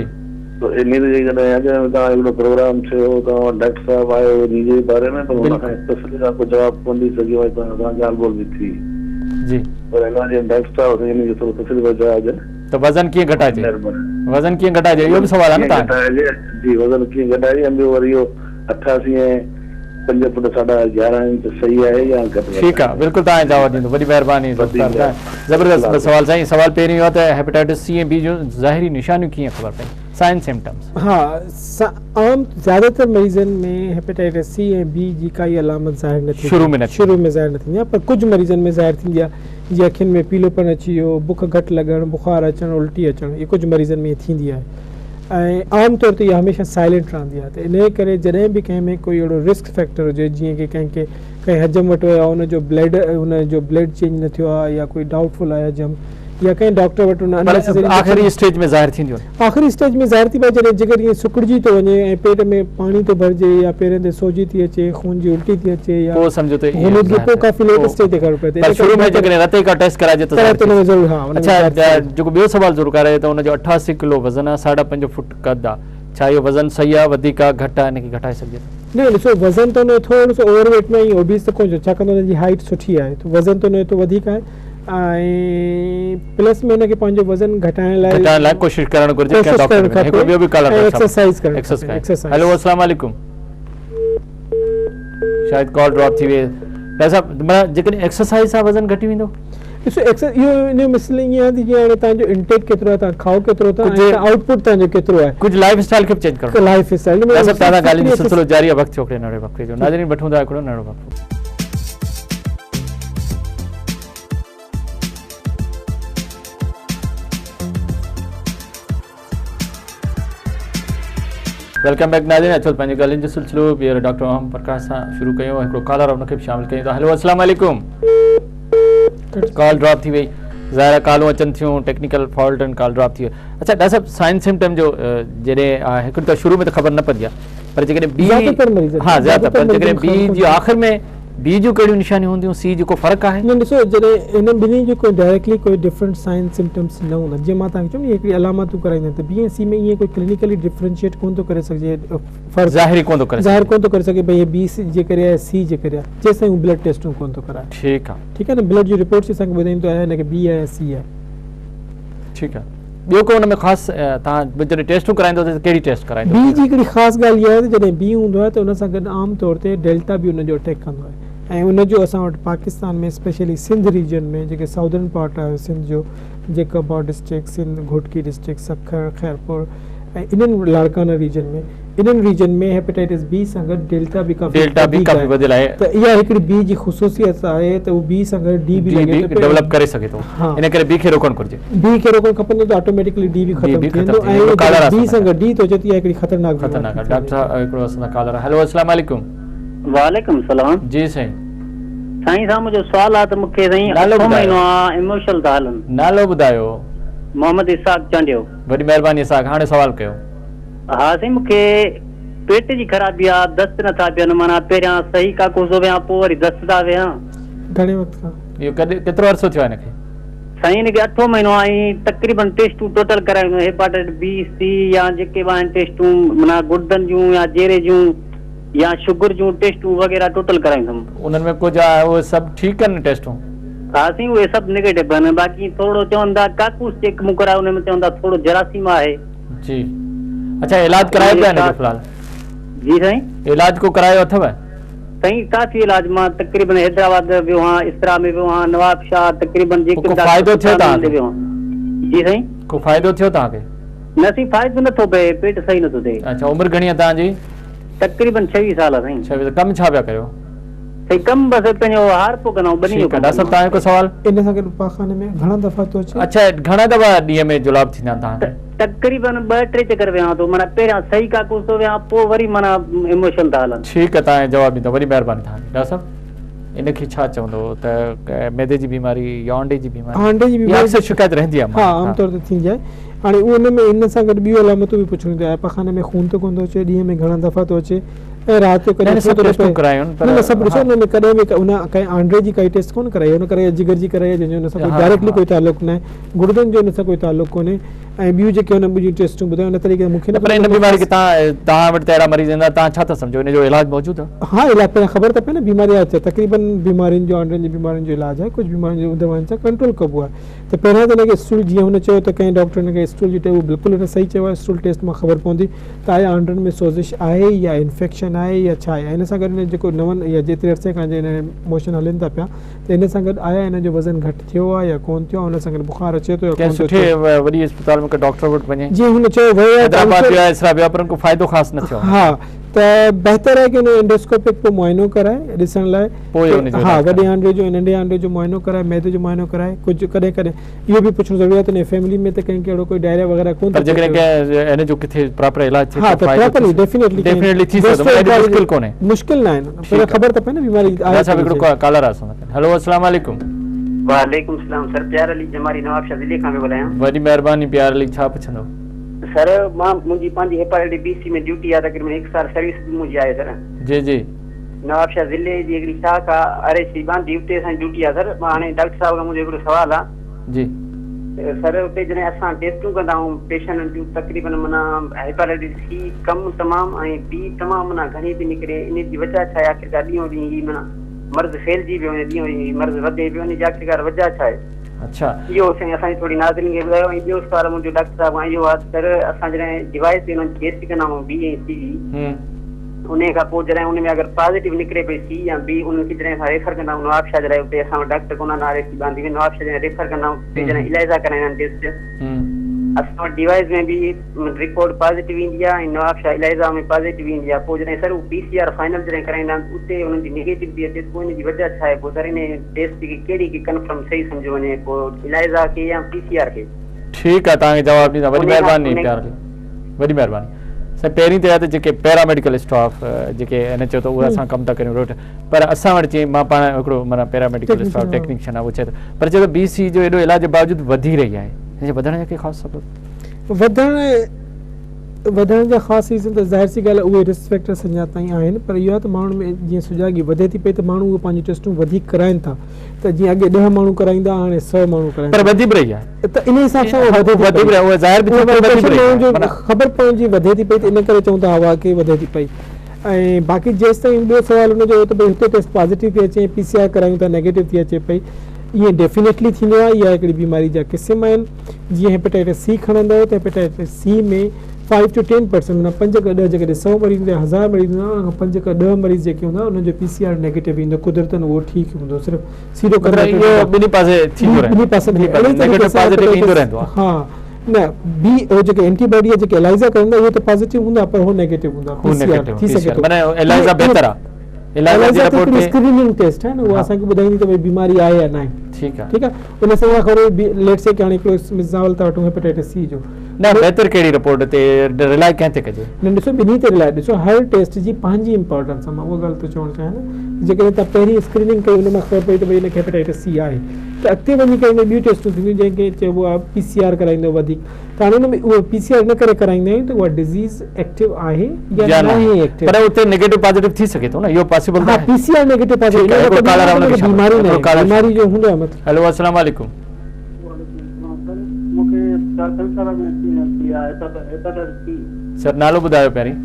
[SPEAKER 10] ته انهي تي جيڪڏهن اڳ ۾ توهان هڪڙو پروگرام ٿيو هو توهان وٽ ڊاڪٽر صاحب آيو هو انهي جي باري ۾ پر ان کان اسپيشلي توهان ڪو جواب ڪونه ڏئي سگهيو ۽ توهان سان ڳالهه ٻولهه به ٿي
[SPEAKER 1] جي
[SPEAKER 10] پر هن وقت جيئن ڊاڪٽر صاحب اسان کي انهي جو ٿورو تفصيلي جواب ڏين.
[SPEAKER 1] ته وزن ڪيئن گهٽائجي وزن ڪيئن گهٽائجي اهو به سوال آهي نه توهان
[SPEAKER 10] جو. جي وزن ڪيئن گهٽائجي ۽ ٻيو وري اهو 88 ۽ 5 فوٽ ساڍا 11 انچ صحيح آهي يا گهٽ وڌ
[SPEAKER 1] ٺيڪ آهي بلڪل توهان جواب ڏيندو وڏي مهرباني زبردست ٻه سوال سائين سوال پهريون اهو آهي ته هيپاٽائٽس سي ۽ بي جون ظاهري نشانيون ڪيئن خبر پئي سائن سمپٽمز.
[SPEAKER 2] ها عام زياده تر مريضن ۾ هيپاٽائٽس سي ۽ بي جي ڪائي علامت ظاهر نه ٿيندي شروع ۾ ظاهر نه ٿيندي آهي پر ڪجهه مريضن ۾ ظاهر ٿيندي آهي جيئن اکين ۾ پيلو پن اچي ويو بک گهٽ لڳڻ بخار اچڻ الٽي اچڻ اهي ڪجهه مريضن ۾ ٿيندي آهي ۽ عام طور تي اها هميشه سائلنٽ رهندي آهي ته انهيء ڪري جڏهن به ڪنهن ۾ ڪوئي اهڙو رسڪ فيڪٽر هجي جيئن ڪي ڪنهن کي ڪنهن حجم وٽ ويو آهي ان جو بليڊ ان جو بلڊ چينج نه ٿيو آهي يا ڪوئي ڊائوٽ فل آهي حجم يا ڪنهن ڊاڪٽر وٽ ان
[SPEAKER 1] پر آخري اسٽيج ۾ ظاهر ٿينديون آهن.
[SPEAKER 2] آخري اسٽيج ۾ ظاهر ٿي پئي جڏهن جگر ائين سڪڙجي ٿو وڃي ۽ پيٽ ۾ پاڻي ٿو ڀرجي يا پيرن تي سوجي ٿي اچي خون جي الٽي ٿي اچي يا
[SPEAKER 1] پوء سمجهو ته اهي
[SPEAKER 2] غنودگي پوء ڪافي ليٽ اسٽيج تي خبر پئي ٿي
[SPEAKER 1] پر شروع ۾ جيڪڏهن رت جي ڪا ٽيسٽ ڪرائجي ته
[SPEAKER 2] ظاهر ٿي ضرور ها
[SPEAKER 1] اڇا جيڪو ٻيو سوال ضرور ڪرائجي ته ان جو 88 ڪلو وزن آهي ساڍا پنج فوٽ قد آهي ڇا اهو وزن صحيح آهي وڌيڪ آهي گهٽ آهي ان کي گهٽائي سگهجي ٿو؟
[SPEAKER 2] نه ڏسو وزن ته ان جو ٿورو سو اوور ويٽ ۾ ۽ اوبيس ته ڪونه ڇاڪاڻ ته ان جي هائيٽ سٺي آهي ته وزن ته ان جو وڌيڪ آهي ۽ پلس ۾ ان کي پنهنجو وزن گهٽائڻ لاء
[SPEAKER 1] گهٽائڻ لاء ڪوشش ڪرڻ گهرجي
[SPEAKER 2] ڪنهن ڊاڪٽر کي
[SPEAKER 1] هڪڙو ٻيو به ڪالر
[SPEAKER 2] ايڪسرسائز ڪرڻ
[SPEAKER 1] ايڪسرسائز هيلو السلام عليڪم شايد ڪال ڊراپ ٿي وئي ڊاڪٽر صاحب معنيٰ جيڪڏهن ايڪسرسائز سان وزن گهٽي ويندو؟
[SPEAKER 2] ڏسو اڪثر اهو ان جو مسئلو ائين آهي ته جيئن هاڻي توهان جو انٽيڪ ڪيترو آهي توهان کائو ڪيترو ٿا ۽ آئوٽ پٽ توهان جو ڪيترو آهي.
[SPEAKER 1] ڪجهه لائف اسٽائل کي به چينج ڪرڻو
[SPEAKER 2] لائف اسٽائل
[SPEAKER 1] ڊاڪٽر صاحب توهان سان ڳالهين جو سلسلو جاري آهي وقت ٿيو هڪڙي ننڍڙي وقفي جو ناظرين وٺون ٿا هڪڙو ننڍڙو وقفو. Welcome back ناظرين اچو ته پنهنجي ڳالهين جو سلسلو ٻيهر ڊاڪٽر اوم پرڪاش سان شروع ڪيون هڪڙو ڪالر ان کي به شامل ڪيون ٿا هلو السلام عليڪم ڪال ڊراپ ٿي وئي ظاهر آهي ڪالون اچن ٿيون ٽيڪنيڪل فالٽ آهن ڪال ڊراپ ٿي وئي اڇا ڊاڪٽر صاحب سائن سمپٽم جو جڏهن هڪ ته شروع ۾ ته خبر نه پوندي آهي پر جيڪڏهن بي ها زياده پر جيڪڏهن بي جي آخر ۾ بي جون ڪهڙيون نشانيون هونديون سي جو ڪو فرق آهي؟
[SPEAKER 2] نه ڏسو جڏهن انهن ٻنهي جو ڪوئي ڊائريڪٽلي ڪوئي ڊفرنٽ سائن سمپٽمس نه هوندا جيئن مان توهان کي چيم نه هڪڙي علامتون ڪرائيندا آهن ته بي ۽ سي ۾ ائين ڪوئي ڪلينيڪلي ڊفرنشيٽ ڪونه ٿو ڪري سگهجي فرق
[SPEAKER 1] ظاهري ڪونه ٿو ڪري
[SPEAKER 2] ظاهر ڪونه ٿو ڪري سگهي ڀئي هي بي سي جي ڪري آهي سي جي ڪري آهي جيستائين هو بلڊ ٽيسٽون ڪونه ٿو ڪرائي.
[SPEAKER 1] ٺيڪ آهي.
[SPEAKER 2] ٺيڪ آهي نه بلڊ جي رپورٽس اسان کي ٻڌائين ٿو آيا هن کي بي آهي يا سي آهي.
[SPEAKER 1] ٺيڪ آهي ٻيو ڪو ان ۾ خاص توهان جڏهن ٽيسٽون ڪرائيندو ته ڪهڙي ٽيسٽ ڪرائيندو؟
[SPEAKER 2] بي جي هڪڙي خاص ڳالهه اها آهي ته جڏهن بي هوندو آهي ته ان سان گڏ عام طور تي ڊيلٽا به ان جو اٽيڪ ڪندو آهي ۽ ان جو اسان وٽ پاڪستان ۾ اسپيشلي سنڌ ريجن ۾ جيڪي سائودرن پارٽ آهي سنڌ جو Jacobabad district Sindh Ghotki district Sukkur Khairpur ۽ انهن لاڙڪانا ريجن ۾ انهن ريجن ۾ هيپاٽائٽس بي سان گڏ ڊيلٽا به ڪافي
[SPEAKER 1] ڊيلٽا به ڪافي وڌيل آهي
[SPEAKER 2] ته اها هڪڙي بي جي خصوصيت آهي ته هو بي سان گڏ ڊي به
[SPEAKER 1] لڳي ٿو ڊولپ ڪري سگهي ٿو ان ڪري بي کي روڪڻ گهرجي
[SPEAKER 2] بي کي روڪڻ کپندو ته آٽوميٽڪلي ڊي به ختم ٿي ويندو ۽ بي سان گڏ ڊي ٿو اچي ته اها هڪڙي خطرناڪ
[SPEAKER 1] خطرناڪ آهي ڊاڪٽر صاحب هڪڙو اسان سان ڪالر آهي هلو السلام عليڪم
[SPEAKER 11] وعليڪم السلام
[SPEAKER 1] جي سائين
[SPEAKER 11] سائين صاحب منهنجو سوال آهي ته مون کي سائين اٺون مهينو آهي ايموشنل ٿا هلن
[SPEAKER 1] نالو ٻڌايو
[SPEAKER 11] محمد اسحاق چانڊيو
[SPEAKER 1] وڏي مهرباني اسحاق هاڻي سوال ڪيو.
[SPEAKER 11] ها سائين مون کي پيٽ جي خرابي آ دست نٿا بيهن معنيٰ پهريان صحيح ڪاڪوس ٿو ويهان پوء وري دست ٿا ويهان.
[SPEAKER 2] گهڻي وقت کان.
[SPEAKER 1] اهو ڪڏهن ڪيترو عرصو ٿيو آهي هن کي؟
[SPEAKER 11] سائين هن کي اٺون مهينو آ ۽ تقريبن ٽيسٽون ٽوٽل ڪرايون هيپاٽائٽس بي سي يا جيڪي به آهن ٽيسٽون معنيٰ گڙدن جون يا جيري جون يا شگر جون ٽيسٽون وغيره ٽوٽل ڪرايون اٿم.
[SPEAKER 1] انهن ۾ ڪجهه آهي اهي سڀ ٺيڪ آهن ٽيسٽون؟
[SPEAKER 11] ها سائين اهي سڀ نيگيٽو آهن باقي ٿورڙو چون ٿا ڪاڪوس چيڪ مون ڪرايو ان ۾ چون ٿا ٿورو جراثيم آهي.
[SPEAKER 1] جي اڇا علاج ڪرايو پيا هن جو في الحال؟
[SPEAKER 11] جي سائين.
[SPEAKER 1] علاج ڪو ڪرايو اٿو؟
[SPEAKER 11] سائين ڪافي علاج مان تقريبن حيدرآباد ويو هان اسرا ۾ ويو هان نواب شاهه تقريبن جيڪي
[SPEAKER 1] ڪو فائدو ٿيو توهان کي؟
[SPEAKER 11] جي سائين.
[SPEAKER 1] ڪو فائدو ٿيو توهان کي؟
[SPEAKER 11] نه سائين فائدو نه ٿو پئي پيٽ صحيح نه ٿو ٿئي.
[SPEAKER 1] اڇا عمر گهڻي آهي توهان جي؟
[SPEAKER 11] تقريبن 26 سال سائين.
[SPEAKER 1] 26 ڪم ڇا پيا ڪريو؟
[SPEAKER 11] سائين ڪم بس پنهنجو هارپو ڪندا آهيون ٻني جو ڪم.
[SPEAKER 1] ڊاڪٽر صاحب توهان جو ڪو سوال؟
[SPEAKER 2] ان سان گڏ پاخاني ۾ گهڻا دفعا ٿو اچي؟
[SPEAKER 1] اڇا گهڻا دفعا ڏينهن ۾ جلاب ٿيندا آهن توهان کي؟
[SPEAKER 11] تقريبن 2 3 چڪر ويهان ٿو معنيٰ پهريان صحيح ڪاڪوس ٿو ويهان پوء وري معنيٰ ايموشن ٿا هلن.
[SPEAKER 1] ٺيڪ آهي توهان جواب ڏيندو وڏي مهرباني توهان جي ڊاڪٽر صاحب ان کي ڇا چوندو ته معدي جي بيماري يا آنڊي جي بيماري
[SPEAKER 2] آنڊي جي بيماري
[SPEAKER 1] اڪثر شڪايت رهندي آهي
[SPEAKER 2] ها عام طور تي ٿيندي آهي هاڻي ان ۾ ان سان گڏ ٻيون علامتون به پڇڻيون آهي پاخاني ۾ خون ته ڪونه ٿو اچي ڏينهن ۾ گهڻا دفعا ٿو اچي ۽ رات جو ڪڏهن
[SPEAKER 1] ڇو ٿو نه پئي
[SPEAKER 2] نه نه سڀ ڏسو ان ۾ ڪڏهن به ان ڪنهن آنڊي جي ڪائي ٽيسٽ ڪونه ڪرائي ان ڪرائي جگر جي ڪرائي جنهن جو ان سان ڪوئي ڊائريڪٽلي ڪوئي تعلق نه آهي گڙدن جو ان سان ڪوئي تعلق ڪونهي ۽ ٻيون جيڪي هن ٻيون ٽيسٽون ٻڌايون ان طريقي مون کي
[SPEAKER 1] نه پر ان بيماري کي توهان توهان وٽ ته اهڙا مريض ايندا توهان ڇا ٿا سمجهو ان جو علاج موجود آهي؟
[SPEAKER 2] ها علاج پهريان خبر ته پئي نه بيماري آهي ته تقريبن بيمارين جو آنڊن جي بيمارين جو علاج آهي ڪجهه بيمارين جو دوائن سان ڪنٽرول ڪبو آهي ته پهريان ته هن کي اسٽول جيئن هن چيو ته ڪنهن ڊاڪٽر هن کي اسٽول جي ٽيسٽ اهو بلڪل هن صحيح چيو آهي اسٽول ٽيسٽ مان خبر پوندي ته آيا آنڊن ۾ سوزش آهي يا انفيڪشن آهي يا ڇا آهي ۽ ان سان گڏ هن جيڪو نون يا جيتري عرصي کان جي موشن هلن ٿا پيا ته ان سان گڏ آيا هن جو وزن گهٽ ٿيو آهي يا ڪون ٿيو آهي ان سان گڏ بخار اچي ٿو يا
[SPEAKER 1] ڪنهن
[SPEAKER 2] ڪون ٿو
[SPEAKER 1] سٺي
[SPEAKER 2] اچي.
[SPEAKER 1] وڏي اسپتال ۾ ڪنهن ڊاڪٽر وٽ وڃي.
[SPEAKER 2] جيئن هن چيو ويو آهي ته
[SPEAKER 1] حيدرآباد ويو آهي اسرا ويو آهي پر ان ڪو فائدو خاص نه ٿيو آهي.
[SPEAKER 2] ها ته بهتر آهي ڪه ان اينڊوسڪوپڪ پوء معائنو ڪرائي ڏسڻ لاء
[SPEAKER 1] پوء ان جو
[SPEAKER 2] ها
[SPEAKER 1] علاج
[SPEAKER 2] وڏي
[SPEAKER 1] ڪرائي.
[SPEAKER 2] آنڊي جو ۽ ننڍي آنڊي جو معائنو ڪرائي معدي جو معائنو ڪرائي ڪجهه ڪڏهن ڪڏهن اهو به پڇڻ ضروري آهي ته ان فيملي ۾ ته ڪنهن کي اهڙو ڪوئي ڊائريا وغيره ڪونه
[SPEAKER 1] پر
[SPEAKER 2] ٿو ٿئي
[SPEAKER 1] جيڪڏهن ڪنهن ان جو ڪٿي پراپر علاج ٿئي
[SPEAKER 2] ها
[SPEAKER 1] ته
[SPEAKER 2] ته
[SPEAKER 1] فائدو ٿي
[SPEAKER 2] پراپرلي
[SPEAKER 1] سگهي
[SPEAKER 2] ڊيفينيٽلي
[SPEAKER 1] ڊيفينيٽلي ٿي سگهي ٿو معنيٰ ايڏي مشڪل ڪونهي.
[SPEAKER 2] مشڪل نه آهي نه پر
[SPEAKER 1] ٺيڪ آهي
[SPEAKER 2] خبر ته پئي نه بيماري آهي
[SPEAKER 1] ڊاڪٽر صاحب
[SPEAKER 2] ڪهڙي
[SPEAKER 1] هڪڙو
[SPEAKER 2] شيء.
[SPEAKER 1] ڪالر آهي اسان سان گڏ هلو السلام عليڪم.
[SPEAKER 12] وعليڪم السلام سر پيار علي جمالي نوابشاهه ضلعي کان پيو ڳالهايان.
[SPEAKER 1] وڏي مهرباني پيار علي ڇا پڇندو.
[SPEAKER 12] سر مان منهنجي پنهنجي هيپاٽائٽس بي سي ۾ ڊيوٽي آهي تقريبن هڪ سال سروس به منهنجي آهي سر.
[SPEAKER 1] جي جي.
[SPEAKER 12] نوابشاهه ضلعي جي هڪڙي شاخ آ آر ايڇ سي ٻانڌي اتي اسان جي ڊيوٽي آ سر مان هاڻي ڊاڪٽر صاحب کان منهنجو هڪڙو سوال آ.
[SPEAKER 1] جي.
[SPEAKER 12] سر اتي جڏهن اسان ٽيسٽون ڪندا آهيون پيشنٽن جون تقريبن معنيٰ هيپاٽائٽس سي ڪم تمام ۽ بي تمام معنيٰ گهڻي پئي نڪري ان جي وجه ڇا آهي آخرڪار ڏينهون ڏينهن هي معنيٰ مرض ڦهلجي پيو وڃي ڏينهون ڏينهن هي مرض وڌي پيو ان جي آخرڪار وجه ڇا آهي.
[SPEAKER 1] اڇا.
[SPEAKER 12] اهو سائين اسان جي ٿوري ناظرين کي ٻڌايو ۽ ٻيو سوال منهنجو ڊاڪٽر صاحب کان اهو آهي ته سر اسان جڏهن ڊوائيس تي انهن جي ٽيسٽ ڪندا آهيون بي ۽ سي جي انهي کان پوء جڏهن ان ۾ اگر پازيٽو نڪري پئي سي يا بي انهن کي جڏهن اسان ريفر ڪندا آهيون نوابشاهه جي لاء اتي اسان وٽ ڊاڪٽر ڪونه آهن R F C Bandhi ۾ Nawabshah جڏهن ريفر ڪندا آهيون اتي جڏهن الائزا ڪرائيندا آهن ٽيسٽ اسان وٽ ڊيوائس ۾ به رپورٽ پازيٽو ايندي آهي ۽ نوابشاهه الائزا ۾ پازيٽو ايندي آهي پوء جڏهن سر هو پي سي آر فائنل جڏهن ڪرائيندا آهن اتي انهن جي نيگيٽو ٿي اچي پوء ان جي وجه ڇا آهي پوء سر انهي ٽيسٽ کي ڪهڙي کي ڪنفرم صحيح سمجهيو وڃي پوء الائزا کي يا پي سي آر کي.
[SPEAKER 1] ٺيڪ آهي توهان کي جواب ڏيندا وڏي مهرباني پيار علي. وڏي مهرباني سائين پهرين ته اها ته جيڪي پيراميڊيڪل اسٽاف جيڪي هن چيو ته اهي اسان ڪم ٿا ڪريون روٽ پر اسان وٽ چي مان پاڻ هڪڙو معنيٰ پيراميڊيڪل اسٽاف ٽيڪنيشن آهي اهو چئي ٿو پر چئي ٿو بي سي جو ايڏو علاج جي باوجود وڌي رهي آهي هن جي وڌڻ جا ڪي خاص سبب
[SPEAKER 2] وڌڻ جا خاص ريزن ته ظاهر سي ڳالهه اهي رسڪ فيڪٽرس اڃا تائين آهن پر اهو آهي ته ماڻهن ۾ جيئن سجاڳي وڌي ٿي پئي ته ماڻهو اهي پنهنجون ٽيسٽون وڌيڪ ڪرائين ٿا ته جيئن اڳي 10 ماڻهو ڪرائيندا هاڻي 100 ماڻهو ڪرائين
[SPEAKER 1] پر وڌي به رهي آهي
[SPEAKER 2] ته انهي حساب سان اها وڌي
[SPEAKER 1] ٿي پئي اها ظاهر به ٿي پئي وڌي به رهي آهي
[SPEAKER 2] خبر پوڻ جي وڌي ٿي پئي ته ان ڪري چئون ٿا هوا کي وڌي ٿي پئي ۽ باقي جيستائين ٻيو سوال ان جو هو ته ڀئي هتي ٽيسٽ پازيٽو ٿي اچي ۽ پي سي آر ڪرايون ٿا نيگيٽو ٿي اچي پئي ائين ڊيفينيٽلي ٿيندو آهي اها هڪڙي بيماري جا قسم آهن جيئن هيپيٽائٽس سي کڻندو ته هيپيٽائٽس سي ۾ 5 ٽو 10% معنيٰ 5 کان 10 جيڪڏهن 100 مريض هوندا يا 1000 مريض هوندا انهن کان 5 کان 10 مريض جيڪي هوندا انهن جو پي سي آر نيگيٽو ايندو قدرتن اهو ٺيڪ هوندو صرف سيرو
[SPEAKER 1] مطلب اهو ٻنهي پاسي ٿيندو رهندو
[SPEAKER 2] ٻنهي پاسي
[SPEAKER 1] نيگيٽو پازيٽو ايندو رهندو آهي
[SPEAKER 2] ها نه بي او جيڪي اينٽي باڊي جيڪي الائزا ڪرندا اهي ته پازيٽو هوندا پر هو نيگيٽو هوندا
[SPEAKER 1] پي سي آر ٿي سگهي ٿو معنيٰ الائزا بهتر آهي
[SPEAKER 2] الائزا جي رپورٽ تي اسڪريننگ ٽيسٽ آهي نه اها اسان کي ٻڌائيندي ته ڀئي بيماري آهي يا ناهي
[SPEAKER 1] ٺيڪ آهي
[SPEAKER 2] ٺيڪ آهي ان سان اها خبر ليٽ سي ڪي هاڻي هڪڙو مثال ٿا وٺون هيپاٽائٽس سي جو
[SPEAKER 1] نه بهتر ڪهڙي رپورٽ تي رلائي ڪنهن تي ڪجي
[SPEAKER 2] نه ڏسو ٻنهي تي رلائي ڏسو هر ٽيسٽ جي پنهنجي امپورٽنس آهي مان اها ڳالهه ٿو چوڻ چاهيان نه جيڪڏهن توهان پهرين اسڪريننگ ڪئي ان مان خبر پئي ته ڀئي هن کي هيپاٽائٽس سي آهي ته اڳتي وڃي ڪري ان ٻيون ٽيسٽون ٿينديون جنهن کي چئبو آهي پي سي آر ڪرائيندو وڌيڪ ته هاڻي ان ۾ اهو پي سي آر ان ڪري ڪرائيندا آهيون ته اها ڊزيز ايڪٽو آهي يا ناهي ايڪٽو
[SPEAKER 1] پر اتي نيگيٽو پازيٽو ٿي سگهي ٿو نه اهو پاسيبل
[SPEAKER 2] ها P C R negative positive بيماري نه بيماري جو هوندو آهي
[SPEAKER 1] مطلب هيلو السلام عليڪم سر نالو ٻڌايو پهرين.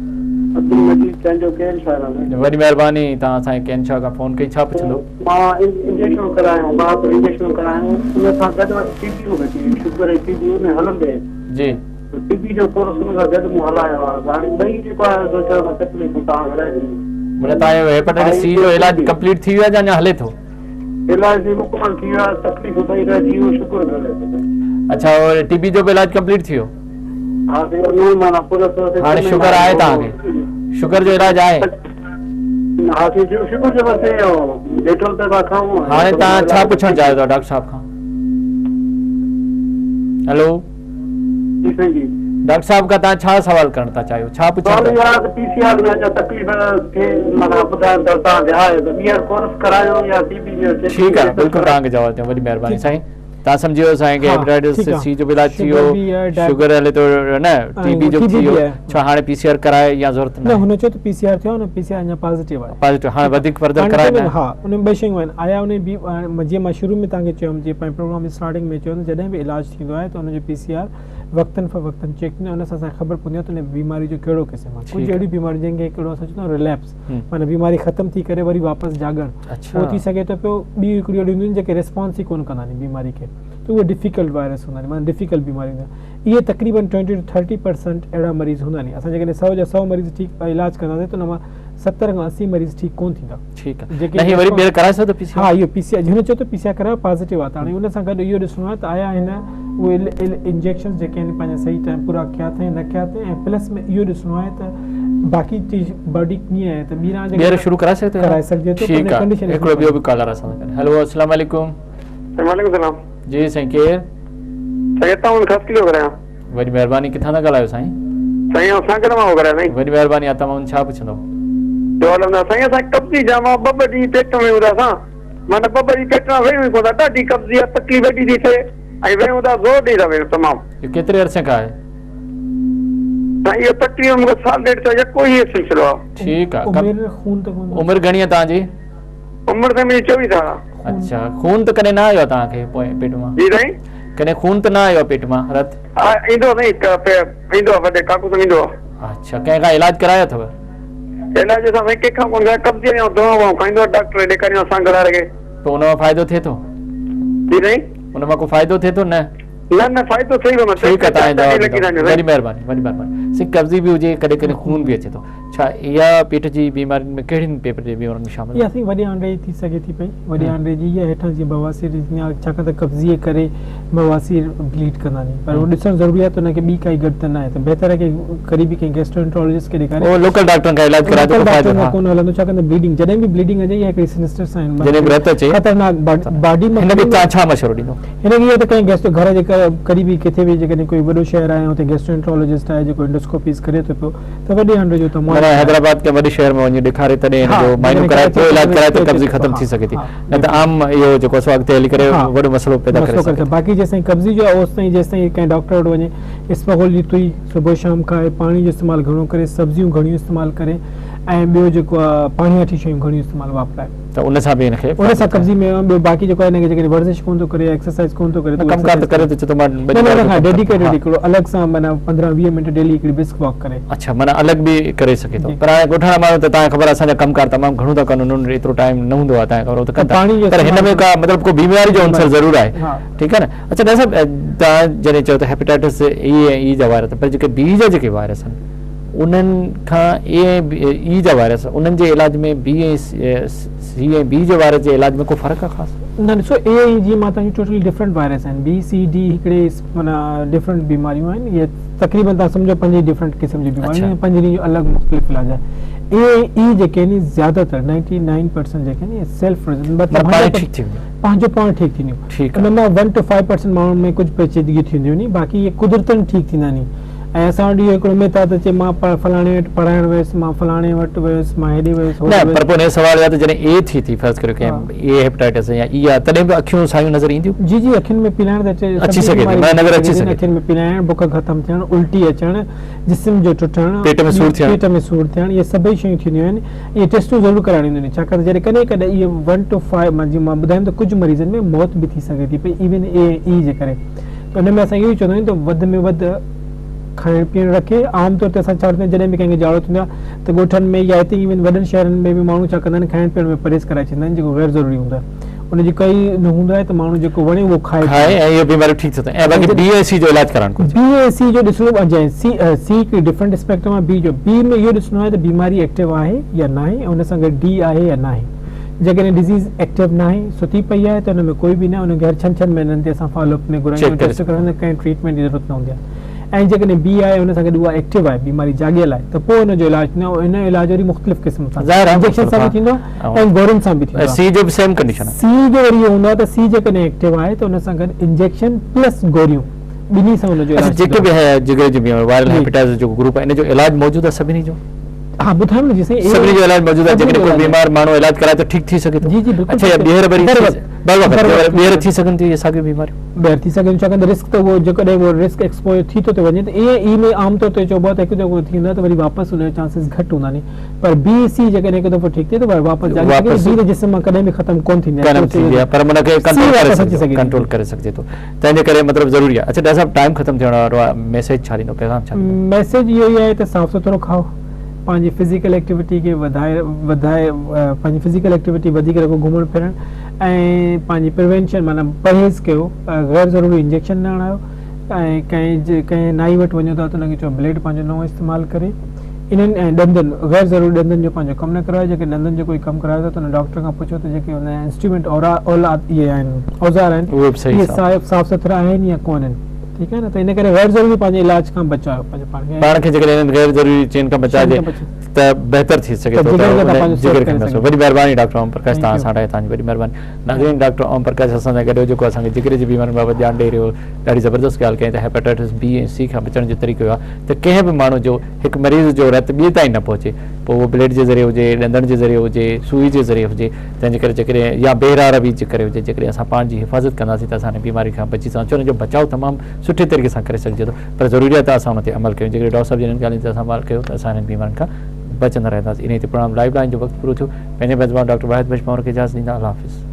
[SPEAKER 13] عبدالمجيد چانڊيو ڪين شاهه ۾.
[SPEAKER 1] وڏي مهرباني توهان اسان کي ڪين شاهه کان فون ڪئي ڇا پڇندو.
[SPEAKER 13] مان انجيڪشن ڪرايو مان به انجيڪشن ڪرايو ان سان گڏ وري ٽي بي به ٿي وئي شگر ۽ ٽي بي ۾ هلندي
[SPEAKER 1] جي
[SPEAKER 13] ٽي بي جو ڪورس ان سان گڏ مون هلايو آهي هاڻي ٻئي جيڪو آهي سو چوڻ تڪليفون توهان کي رهجي
[SPEAKER 1] معنيٰ توهان جو هيپاٽائٽس سي جو علاج ڪمپليٽ ٿي ويو آهي يا اڃا هلي ٿو.
[SPEAKER 13] علاج به مڪمل ٿي ويو آهي تڪليفون ٻئي رهجي ويون شڪر هلي ٿو.
[SPEAKER 1] اڇا ٽي بي جو به علاج ڪمپليٽ ٿي ويو.
[SPEAKER 13] ها سائين نو مهينا پورا ٿيا ته
[SPEAKER 1] هاڻي شگر آهي توهان کي شگر جو علاج آهي؟
[SPEAKER 13] ها سائين شگر جو بس اهو ڊيٽول ٿا کائون.
[SPEAKER 1] هاڻي توهان ڇا پڇڻ چاهيو ٿا ڊاڪٽر صاحب کان؟ هيلو
[SPEAKER 13] جي سائين جي
[SPEAKER 1] ڊاڪٽر صاحب کان توهان ڇا سوال ڪرڻ ٿا چاهيو ڇا پڇڻ
[SPEAKER 13] سوال اهو آهي ته پي سي آر ۾ اڃا تڪليف ٿئي معنيٰ ٻڌايو ته توهان کي آهي ته ٻيهر ڪورس ڪرايو يا ٽي بي جو
[SPEAKER 1] ٺيڪ آهي بلڪل توهان کي جواب ڏيان وڏي مهرباني سائين توهان سمجهي ويو سائين کي هيپاٽائٽس سي جو به علاج ٿي ويو شگر هلي ٿو نه ٽي بي جو به ٿي ويو ڇا هاڻي پي سي آر ڪرائي يا ضرورت
[SPEAKER 2] نه هن چيو ته پي سي آر ٿيو آهي نه پي سي آر اڃا پازيٽو آهي
[SPEAKER 1] پازيٽو هاڻي وڌيڪ فردر ڪرائي نه
[SPEAKER 2] ها ان ۾ ٻه شيون آهن آيا ان بي جيئن مان شروع ۾ توهان کي چيم جيئن پنهنجي پروگرام جي اسٽارٽنگ ۾ چيو ته جڏهن به علاج ٿيندو آهي ته ان جو پي سي آر وقتن فوقتن چيڪ ٿيندو آهي ان سان اسان کي خبر پوندي آهي ته ان بيماري جو ڪهڙو قسم آهي ڪجهه اهڙيون بيماريون جنهن کي هڪڙو اسان چوندا آهيون رليپس معنيٰ بيماري ختم ٿي ڪري وري واپس جاڳڻ اهو ٿي سگهي ٿو پيو ٻي هڪڙيون اهڙيون هونديون آهن جيڪي ريسپانس ئي ڪونه ڪندا آهن بيماري کي ته اهي ڊفيڪلٽ وائرس هوندا آهن معنيٰ ڊفيڪلٽ بيماري هوندي آهي اهي تقريبن 20 ٽو 30% اهڙا مريض هوندا آهن اسان جيڪڏهن 100 جا 100 مريض ٺيڪ علاج ڪنداسين ته ان مان 70 کان 80 مريض ٺيڪ ڪونه ٿيندا
[SPEAKER 1] ٺيڪ آهي نه هي وري ٻيهر ڪرائي سگهو ٿو پي سي
[SPEAKER 2] آر ها اهو پي سي آر هن چيو ته پي سي آر ڪرايو پازيٽو آهي ته هاڻي ان سان گڏ اهو ڏسڻو آهي ته آيا هن اهي انجيڪشنز جيڪي آهن پنهنجا صحيح ٽائيم پورا ڪيا اٿئي نه ڪيا اٿئي ۽ پلس ۾ اهو ڏسڻو آهي ته باقي ٽي باڊي ڪيئن آهي ته ٻيهر
[SPEAKER 1] ٻيهر شروع ڪرائي سگهجي ٿو
[SPEAKER 2] ڪرائي سگهجي ٿو
[SPEAKER 1] ٺيڪ آهي هڪڙو ٻيو به ڪالر اسان سان گڏ هيلو السلام عليڪم
[SPEAKER 14] وعليڪم السلام
[SPEAKER 1] جي سائين ڪير
[SPEAKER 14] سائين عطا محمد خاصخيلي ٿو ڳالهايان
[SPEAKER 1] وڏي مهرباني ڪٿان ٿا ڳالهايو سائين؟
[SPEAKER 14] سائين آئون سانگهڙ مان ٿو ڳالهايان سائين.
[SPEAKER 1] وڏي مهرباني عطا محمد ڇا پڇندو؟
[SPEAKER 14] سوال هوندا سائين اسان قبضي جام آ ٻه ٻه ڏينهن پيٽ ۾ هوندا اسان معنيٰ ٻه ٻه ڏينهن پيٽ مان ويهون ئي ڪونه ٿا ڏاڍي قبضي آ تڪليف ايڏي ٿي ٿئي ۽ ويهون ٿا زور ڏئي ٿا ويهون تمام.
[SPEAKER 1] اهو ڪيتري عرصي کان آهي؟
[SPEAKER 14] سائين اهو تڪليف مونکي سال ڏيڍ ٿيو يڪو ئي سلسلو آ.
[SPEAKER 1] ٺيڪ آ
[SPEAKER 2] عمر خون ته ڪونه
[SPEAKER 1] عمر گهڻي آ توهان جي؟
[SPEAKER 14] عمر سائين منهنجي 24 سال آ.
[SPEAKER 1] اڇا خون ته ڪڏهن نه آيو آ توهان کي پوء پيٽ مان؟
[SPEAKER 14] جي سائين.
[SPEAKER 1] ڪڏهن خون ته نه آيو آ پيٽ مان رت؟
[SPEAKER 14] ها ايندو آ سائين ايندو آ وڏي ڪاڪو سان ايندو آ.
[SPEAKER 1] اڇا ڪنهن کان علاج ڪرايو اٿو؟
[SPEAKER 14] علاج اسان سائين ڪنهن کان ڪونه ڪرايو قبضي جون دوائون ووائون کائيندو آ ڊاڪٽر کي ڏيکاريون اسان گهر واري کي.
[SPEAKER 1] پوء ان مان فائدو ٿئي ٿو؟
[SPEAKER 14] جي سائين.
[SPEAKER 1] ان مان ڪو فائدو ٿئي ٿو نه؟
[SPEAKER 14] نه نه فائدو ٿي ويو.
[SPEAKER 1] ٺيڪ آ توهان جواب ڏنو، وڏي مهرباني وڏي مهرباني. سائين قبضي به هجي ڪڏهن ڪڏهن خون به اچي ٿو، ڇا اها پيٽ جي بيمارين ۾ ڪهڙين پيٽ جي بيمارين ۾ شامل آهي؟
[SPEAKER 2] اها سائين وڏي آنڊي جي ٿي سگهي ٿي پئي، وڏي آنڊي جي يا هيٺان جيئن بواسير جي ٿيندي آهي، ڇاڪاڻ ته قبضي جي ڪري بواسير بليڊ ڪندا ني، پر اهو ڏسڻ ضروري آهي ته ان کي ٻي ڪائي گڏ ته نه آهي ته بهتر آهي ڪي قريبي ڪنهن گيسٽروانٽرولوجسٽ کي ڏيکاري.
[SPEAKER 1] اهو لوڪل ڊاڪٽرن کان علاج ڪرائي ته
[SPEAKER 2] لوڪل
[SPEAKER 1] ڪو فائدو
[SPEAKER 2] ڊاڪٽرن
[SPEAKER 1] نه.
[SPEAKER 2] کان ڪونه هلندو، ڇاڪاڻ ته بليڊنگ جڏهن به بليڊنگ اچي اها هڪڙي سنسٽر سائن
[SPEAKER 1] جڏهن به رت اچي
[SPEAKER 2] خطرناڪ باڊي مان
[SPEAKER 1] هن کي توهان ڇا مشورو ڏيندو؟
[SPEAKER 2] هن کي اهو ته ڪنهن گيسٽ گهر جي قريبي ڪٿي به جيڪڏهن ڪوئي وڏو شهر آهي ۽ اتي گيسٽروانٽرولوجسٽ آهي جيڪو انڊوسڪوپيز ڪري ٿو پيو ته وڏي آنڊي جو ته
[SPEAKER 1] معنيٰ حيدرآباد ڪنهن وڏي شهر ۾ وڃي ڏيکاري تڏهن هن جو معائنو ڪرائي پوء علاج ڪرائي ته قبضي ختم ٿي سگهي ٿي نه ته عام اهو جيڪو سو اڳتي هلي ڪري وڏو مسئلو پيدا ڪري سگهي ٿو.
[SPEAKER 2] باقي جيستائين قبضي جو آهي اوستائين جيستائين ڪنهن ڊاڪٽر وٽ وڃي اسپغول جي تئي صبح شام کائي، پاڻي جو استعمال گهڻو ڪري، سبزيون گهڻيون استعمال ڪري ۽ ٻيو جيڪو آهي پاڻياٺي شيون گهڻيون استعمال واپرائي.
[SPEAKER 1] ته ان سان به هن کي
[SPEAKER 2] ان سان قبضي ۾ ٻيو باقي جيڪو آهي هن کي جيڪڏهن ورزش ڪونه ٿو ڪري يا ايڪسرسائز ڪونه ٿو ڪري ته
[SPEAKER 1] ڪم ڪار ته ڪري ٿو چي ٿو مان
[SPEAKER 2] نه نه ان کان ڊيڊيڪيٽيڊ هڪڙو الڳ سان معنيٰ 15 20 منٽ ڊيلي هڪڙي برسڪ واڪ ڪري.
[SPEAKER 1] اڇا معنيٰ الڳ به ڪري سگهي ٿو پر هاڻي ڳوٺاڻا ماڻهو ته توهان کي خبر آهي اسان جا ڪم ڪار تمام گهڻو ٿا ڪن انهن وٽ ايترو ٽائيم نه هوندو آهي توهان کي خبر آهي هو ته ڪن ٿا پر هن ۾ ڪا مطلب ڪو بيماري جو عنصر ضرور آهي ٺيڪ آهي نه اڇا ڊاڪٽر صاحب توهان جڏهن چيو ته هيپيٽائٽس اي ۽ اي جا وائرس پر جيڪي بي جا جيڪي وائرس آهن انهن کان اي ۽ اي جا وائرس انهن جي علاج ۾ بي ۽ سي ۽ بي جي وائرس جي علاج ۾ ڪو فرق آهي خاص؟
[SPEAKER 2] نه ڏسو اي ۽ جي مان توهان جون ٽوٽلي ڊفرنٽ وائرس آهن بي سي ڊي هڪڙي معنيٰ ڊفرنٽ بيماريون آهن اهي تقريبن توهان سمجهو پنج ئي ڊفرنٽ قسم جون بيماريون آهن پنجن جو الڳ مختلف علاج آهي اي ۽ اي جيڪي آهن زياده تر 99% جيڪي آهن اهي سيلف
[SPEAKER 1] مطلب پاڻ ٺيڪ ٿي وينديون
[SPEAKER 2] پنهنجو پاڻ ٺيڪ ٿينديون ان مان 1 ٽو 5% ماڻهن ۾ ڪجهه پيچيدگيون ٿينديون ني باقي اهي قدرتن ٺيڪ ٿيندا ني ۽ اسان وٽ اهو هڪڙو مٿ آهي ته چي مان فلاڻي وٽ پڙهائڻ ويس، مان فلاڻي وٽ ويس، مان هيڏي ويس، هوڏي
[SPEAKER 1] نه
[SPEAKER 2] ويس.
[SPEAKER 1] پر پوء ان سوال اهو آهي ته جڏهن اي ٿي ٿي فرض ڪريو ڪنهن اي هيپاٽائٽس يا اي آهي تڏهن به اکيون سايون نظر اينديون؟
[SPEAKER 2] جي جي اکين ۾ پيلاڻ ته اچي
[SPEAKER 1] اچي سگهي ٿي معنيٰ نظر اچي سگهي ٿي.
[SPEAKER 2] اکين ۾ پيلاڻ، بک ختم ٿيڻ، الٽي اچڻ، جسم جو ٽٽڻ،
[SPEAKER 1] پيٽ ۾ سور ٿيڻ،
[SPEAKER 2] پيٽ ۾ سور ٿيڻ اهي سڀئي شيون ٿينديون آهن. اهي ٽيسٽون ضرور ڪرائڻيون هونديون آهن ڇاڪاڻ ته جڏهن ڪڏهن ڪڏهن اهي 1 ٽو 5 مان جيئن مان ٻڌايم ته ڪجهه مريضن ۾ موت به ٿي سگهي ٿي پئي ايون اي ۽ اي جي ڪري ته ان ۾ اسان اهو ئي چوندا آهيون ته وڌ ۾ وڌ کائڻ پيئڻ رکي. عام طور تي اسان ڇا ڏسندا آهيون جڏهن به ڪنهن کي جاڙو ٿيندو آهي ته ڳوٺن ۾ يا هتي ايون وڏن شهرن ۾ به ماڻهو ڇا ڪندا آهن کائڻ پيئڻ ۾ پرهيز ڪرائي ڇڏيندا آهن جيڪو غير ضروري هوندو آهي ان جي ڪائي نه هوندو آهي ته ماڻهو جيڪو وڻي اهو کائي
[SPEAKER 1] کائي ۽ اهي بيماريون ٺيڪ ٿي وڃن ۽ باقي بي ۽ سي جو علاج ڪرائڻ گهرجي.
[SPEAKER 2] بي ۽ سي جو ڏسڻو سي سي هڪڙي ڊفرنٽ اسپيڪٽرم آهي بي جو بي ۾ اهو ڏسڻو آهي ته بيماري ايڪٽو آهي يا ناهي ۽ ان سان گڏ ڊي آهي يا ناهي. جيڪڏهن ڊزيز ايڪٽو ناهي، ستي پئي آهي ته ان ۾ ڪوئي به نه، ان کي هر ڇهن ڇهن مهينن تي اسان فالو اپ ۾ گهرايون ۽ ٽيسٽ ڪرايون ته ڪنهن ٽريٽمينٽ جي ضرورت نه هوندي آهي ۽ جيڪڏهن بي آهي ان سان گڏ اها ايڪٽو آهي بيماري جاڳيل آهي ته پوء ان جو علاج ٿيندو آهي ۽ ان جو علاج وري مختلف قسم سان انجيڪشن سان به ٿيندو آهي ۽ گورين سان به ٿيندو آهي.
[SPEAKER 1] سي جو به سيم ڪنڊيشن آهي.
[SPEAKER 2] سي جو وري اهو هوندو آهي ته سي جيڪڏهن ايڪٽو آهي ته ان سان گڏ انجيڪشن پلس گوريون ٻنهي سان ان جو علاج
[SPEAKER 1] ٿيندو آهي. جيڪي به جگر جي بيماري وائرل هيپاٽائٽس جو گروپ آهي ان جو علاج موجود آهي سڀني جو؟
[SPEAKER 2] ها ٻڌايم نه جي سائين
[SPEAKER 1] سڀني جو علاج موجود آهي جيڪڏهن ڪو بيمار ماڻهو علاج ڪرائي ته ٺيڪ ٿي سگهي ٿو.
[SPEAKER 2] جي جي بلڪل.
[SPEAKER 1] اڇا اها ٻيهر وري بر وقت ٻيهر ٿي سگهن ٿيون اهي ساڳيون بيماريون؟
[SPEAKER 2] ٻيهر ٿي سگهن ٿيون ڇاڪاڻ ته رسڪ ته اهو جيڪڏهن اهو رسڪ ايڪسپوزر ٿي ٿو ٿي وڃي ته اي ۽ اي ۾ عام طور تي چئبو آهي ته هڪ دفعو ٿي ويندو آهي ته وري واپس ان جو چانسز گهٽ هوندا آهن پر بي سي جيڪڏهن هڪ دفعو ٺيڪ ٿئي ته وري واپس جاڳي سگهي ٿي بي ته جسم مان ڪڏهن به ختم ڪونه ٿيندي آهي
[SPEAKER 1] ڪونه ٿيندي آهي پر ان کي ڪنٽرول ڪري سگهجي ٿو تنهن جي ڪري مطلب ضروري آهي. اڇا ڊاڪٽر صاحب ٽائيم ختم ٿيڻ وارو آهي ميسيج ڇا ڏيندو پيغام ڇا ڏيندو؟
[SPEAKER 2] ميسيج اهو ئي آهي ته صاف سٿرو کائو پنهنجي فزيڪل ايڪٽيوٽي کي وڌائي وڌائي پنهنجي فزيڪل ايڪٽيوٽي وڌيڪ رکو گهمڻ ڦرڻ ۽ پنهنجي پريوينشن معنيٰ پرهيز ڪيو غير ضروري انجيڪشن نه هڻايو ۽ ڪنهن ڪنهن نائي وٽ وڃو ٿا ته ان کي چئو بليڊ پنهنجو نئون استعمال ڪري انهن ۽ ڏندن غير ضروري ڏندن جو پنهنجو ڪم نه ڪرايو جيڪڏهن ڏندن جو ڪوئي ڪم ڪرايو ٿا ته ان ڊاڪٽر کان پڇو ته جيڪي ان انسٽرومينٽ اورا اولاد اهي آهن اوزار آهن
[SPEAKER 1] اهي
[SPEAKER 2] صاف سٿرا آهن يا ڪونهن ٺيڪ آهي نه ته ان ڪري غير ضروري پنهنجي علاج کان بچايو پنهنجو پاڻ کي.
[SPEAKER 1] پاڻ کي جيڪڏهن انهن غير ضروري چين کان بچائجي ته بهتر ٿي سگهي ٿو ته جگر کي محسوس. وڏي مهرباني ڊاڪٽر اوم پرڪاش توهان اسان وٽ آيا توهان جي وڏي مهرباني. ناظرين ڊاڪٽر اوم پرڪاش اسان سان گڏ هو جيڪو اسان کي جگر جي بيمارين بابت ڄاڻ ڏئي رهيو هو ڏاڍي زبردست ڳالهه ڪيائين ته هيپاٽائٽس بي ۽ سي کان بچڻ جو طريقو اهو آهي ته ڪنهن به ماڻهو جو هڪ مريض جو رت ٻئي تائين نه پهچي پوء اهو بليڊ جي ذريعي هجي ڏندڻ جي ذريعي هجي سوئي جي ذريعي هجي تنهن جي ڪري جيڪڏهن يا بي راهه روي جي ڪري هجي جيڪڏهن اسان پاڻ جي حفاظت ڪنداسين ته اسان ان بيماري کان بچي سگهون ڇو ان جو بچاء تمام سٺي طريقي سان ڪري سگهجي ٿو پر ضروري آهي ته اسان ان تي عمل ڪيون جيڪڏهن ڊاڪٽر صاحب جي انهن ڳالهين تي اسان عمل ڪيو ته اسان انهن بيمارين کان بچندا رهنداسين انهي تي پروگرام لائيف لائين جو وقت پورو ٿيو پنهنجي ميزبان ڊاڪٽر واحد بخش پنهور کي اجازت ڏيندا الله حافظ.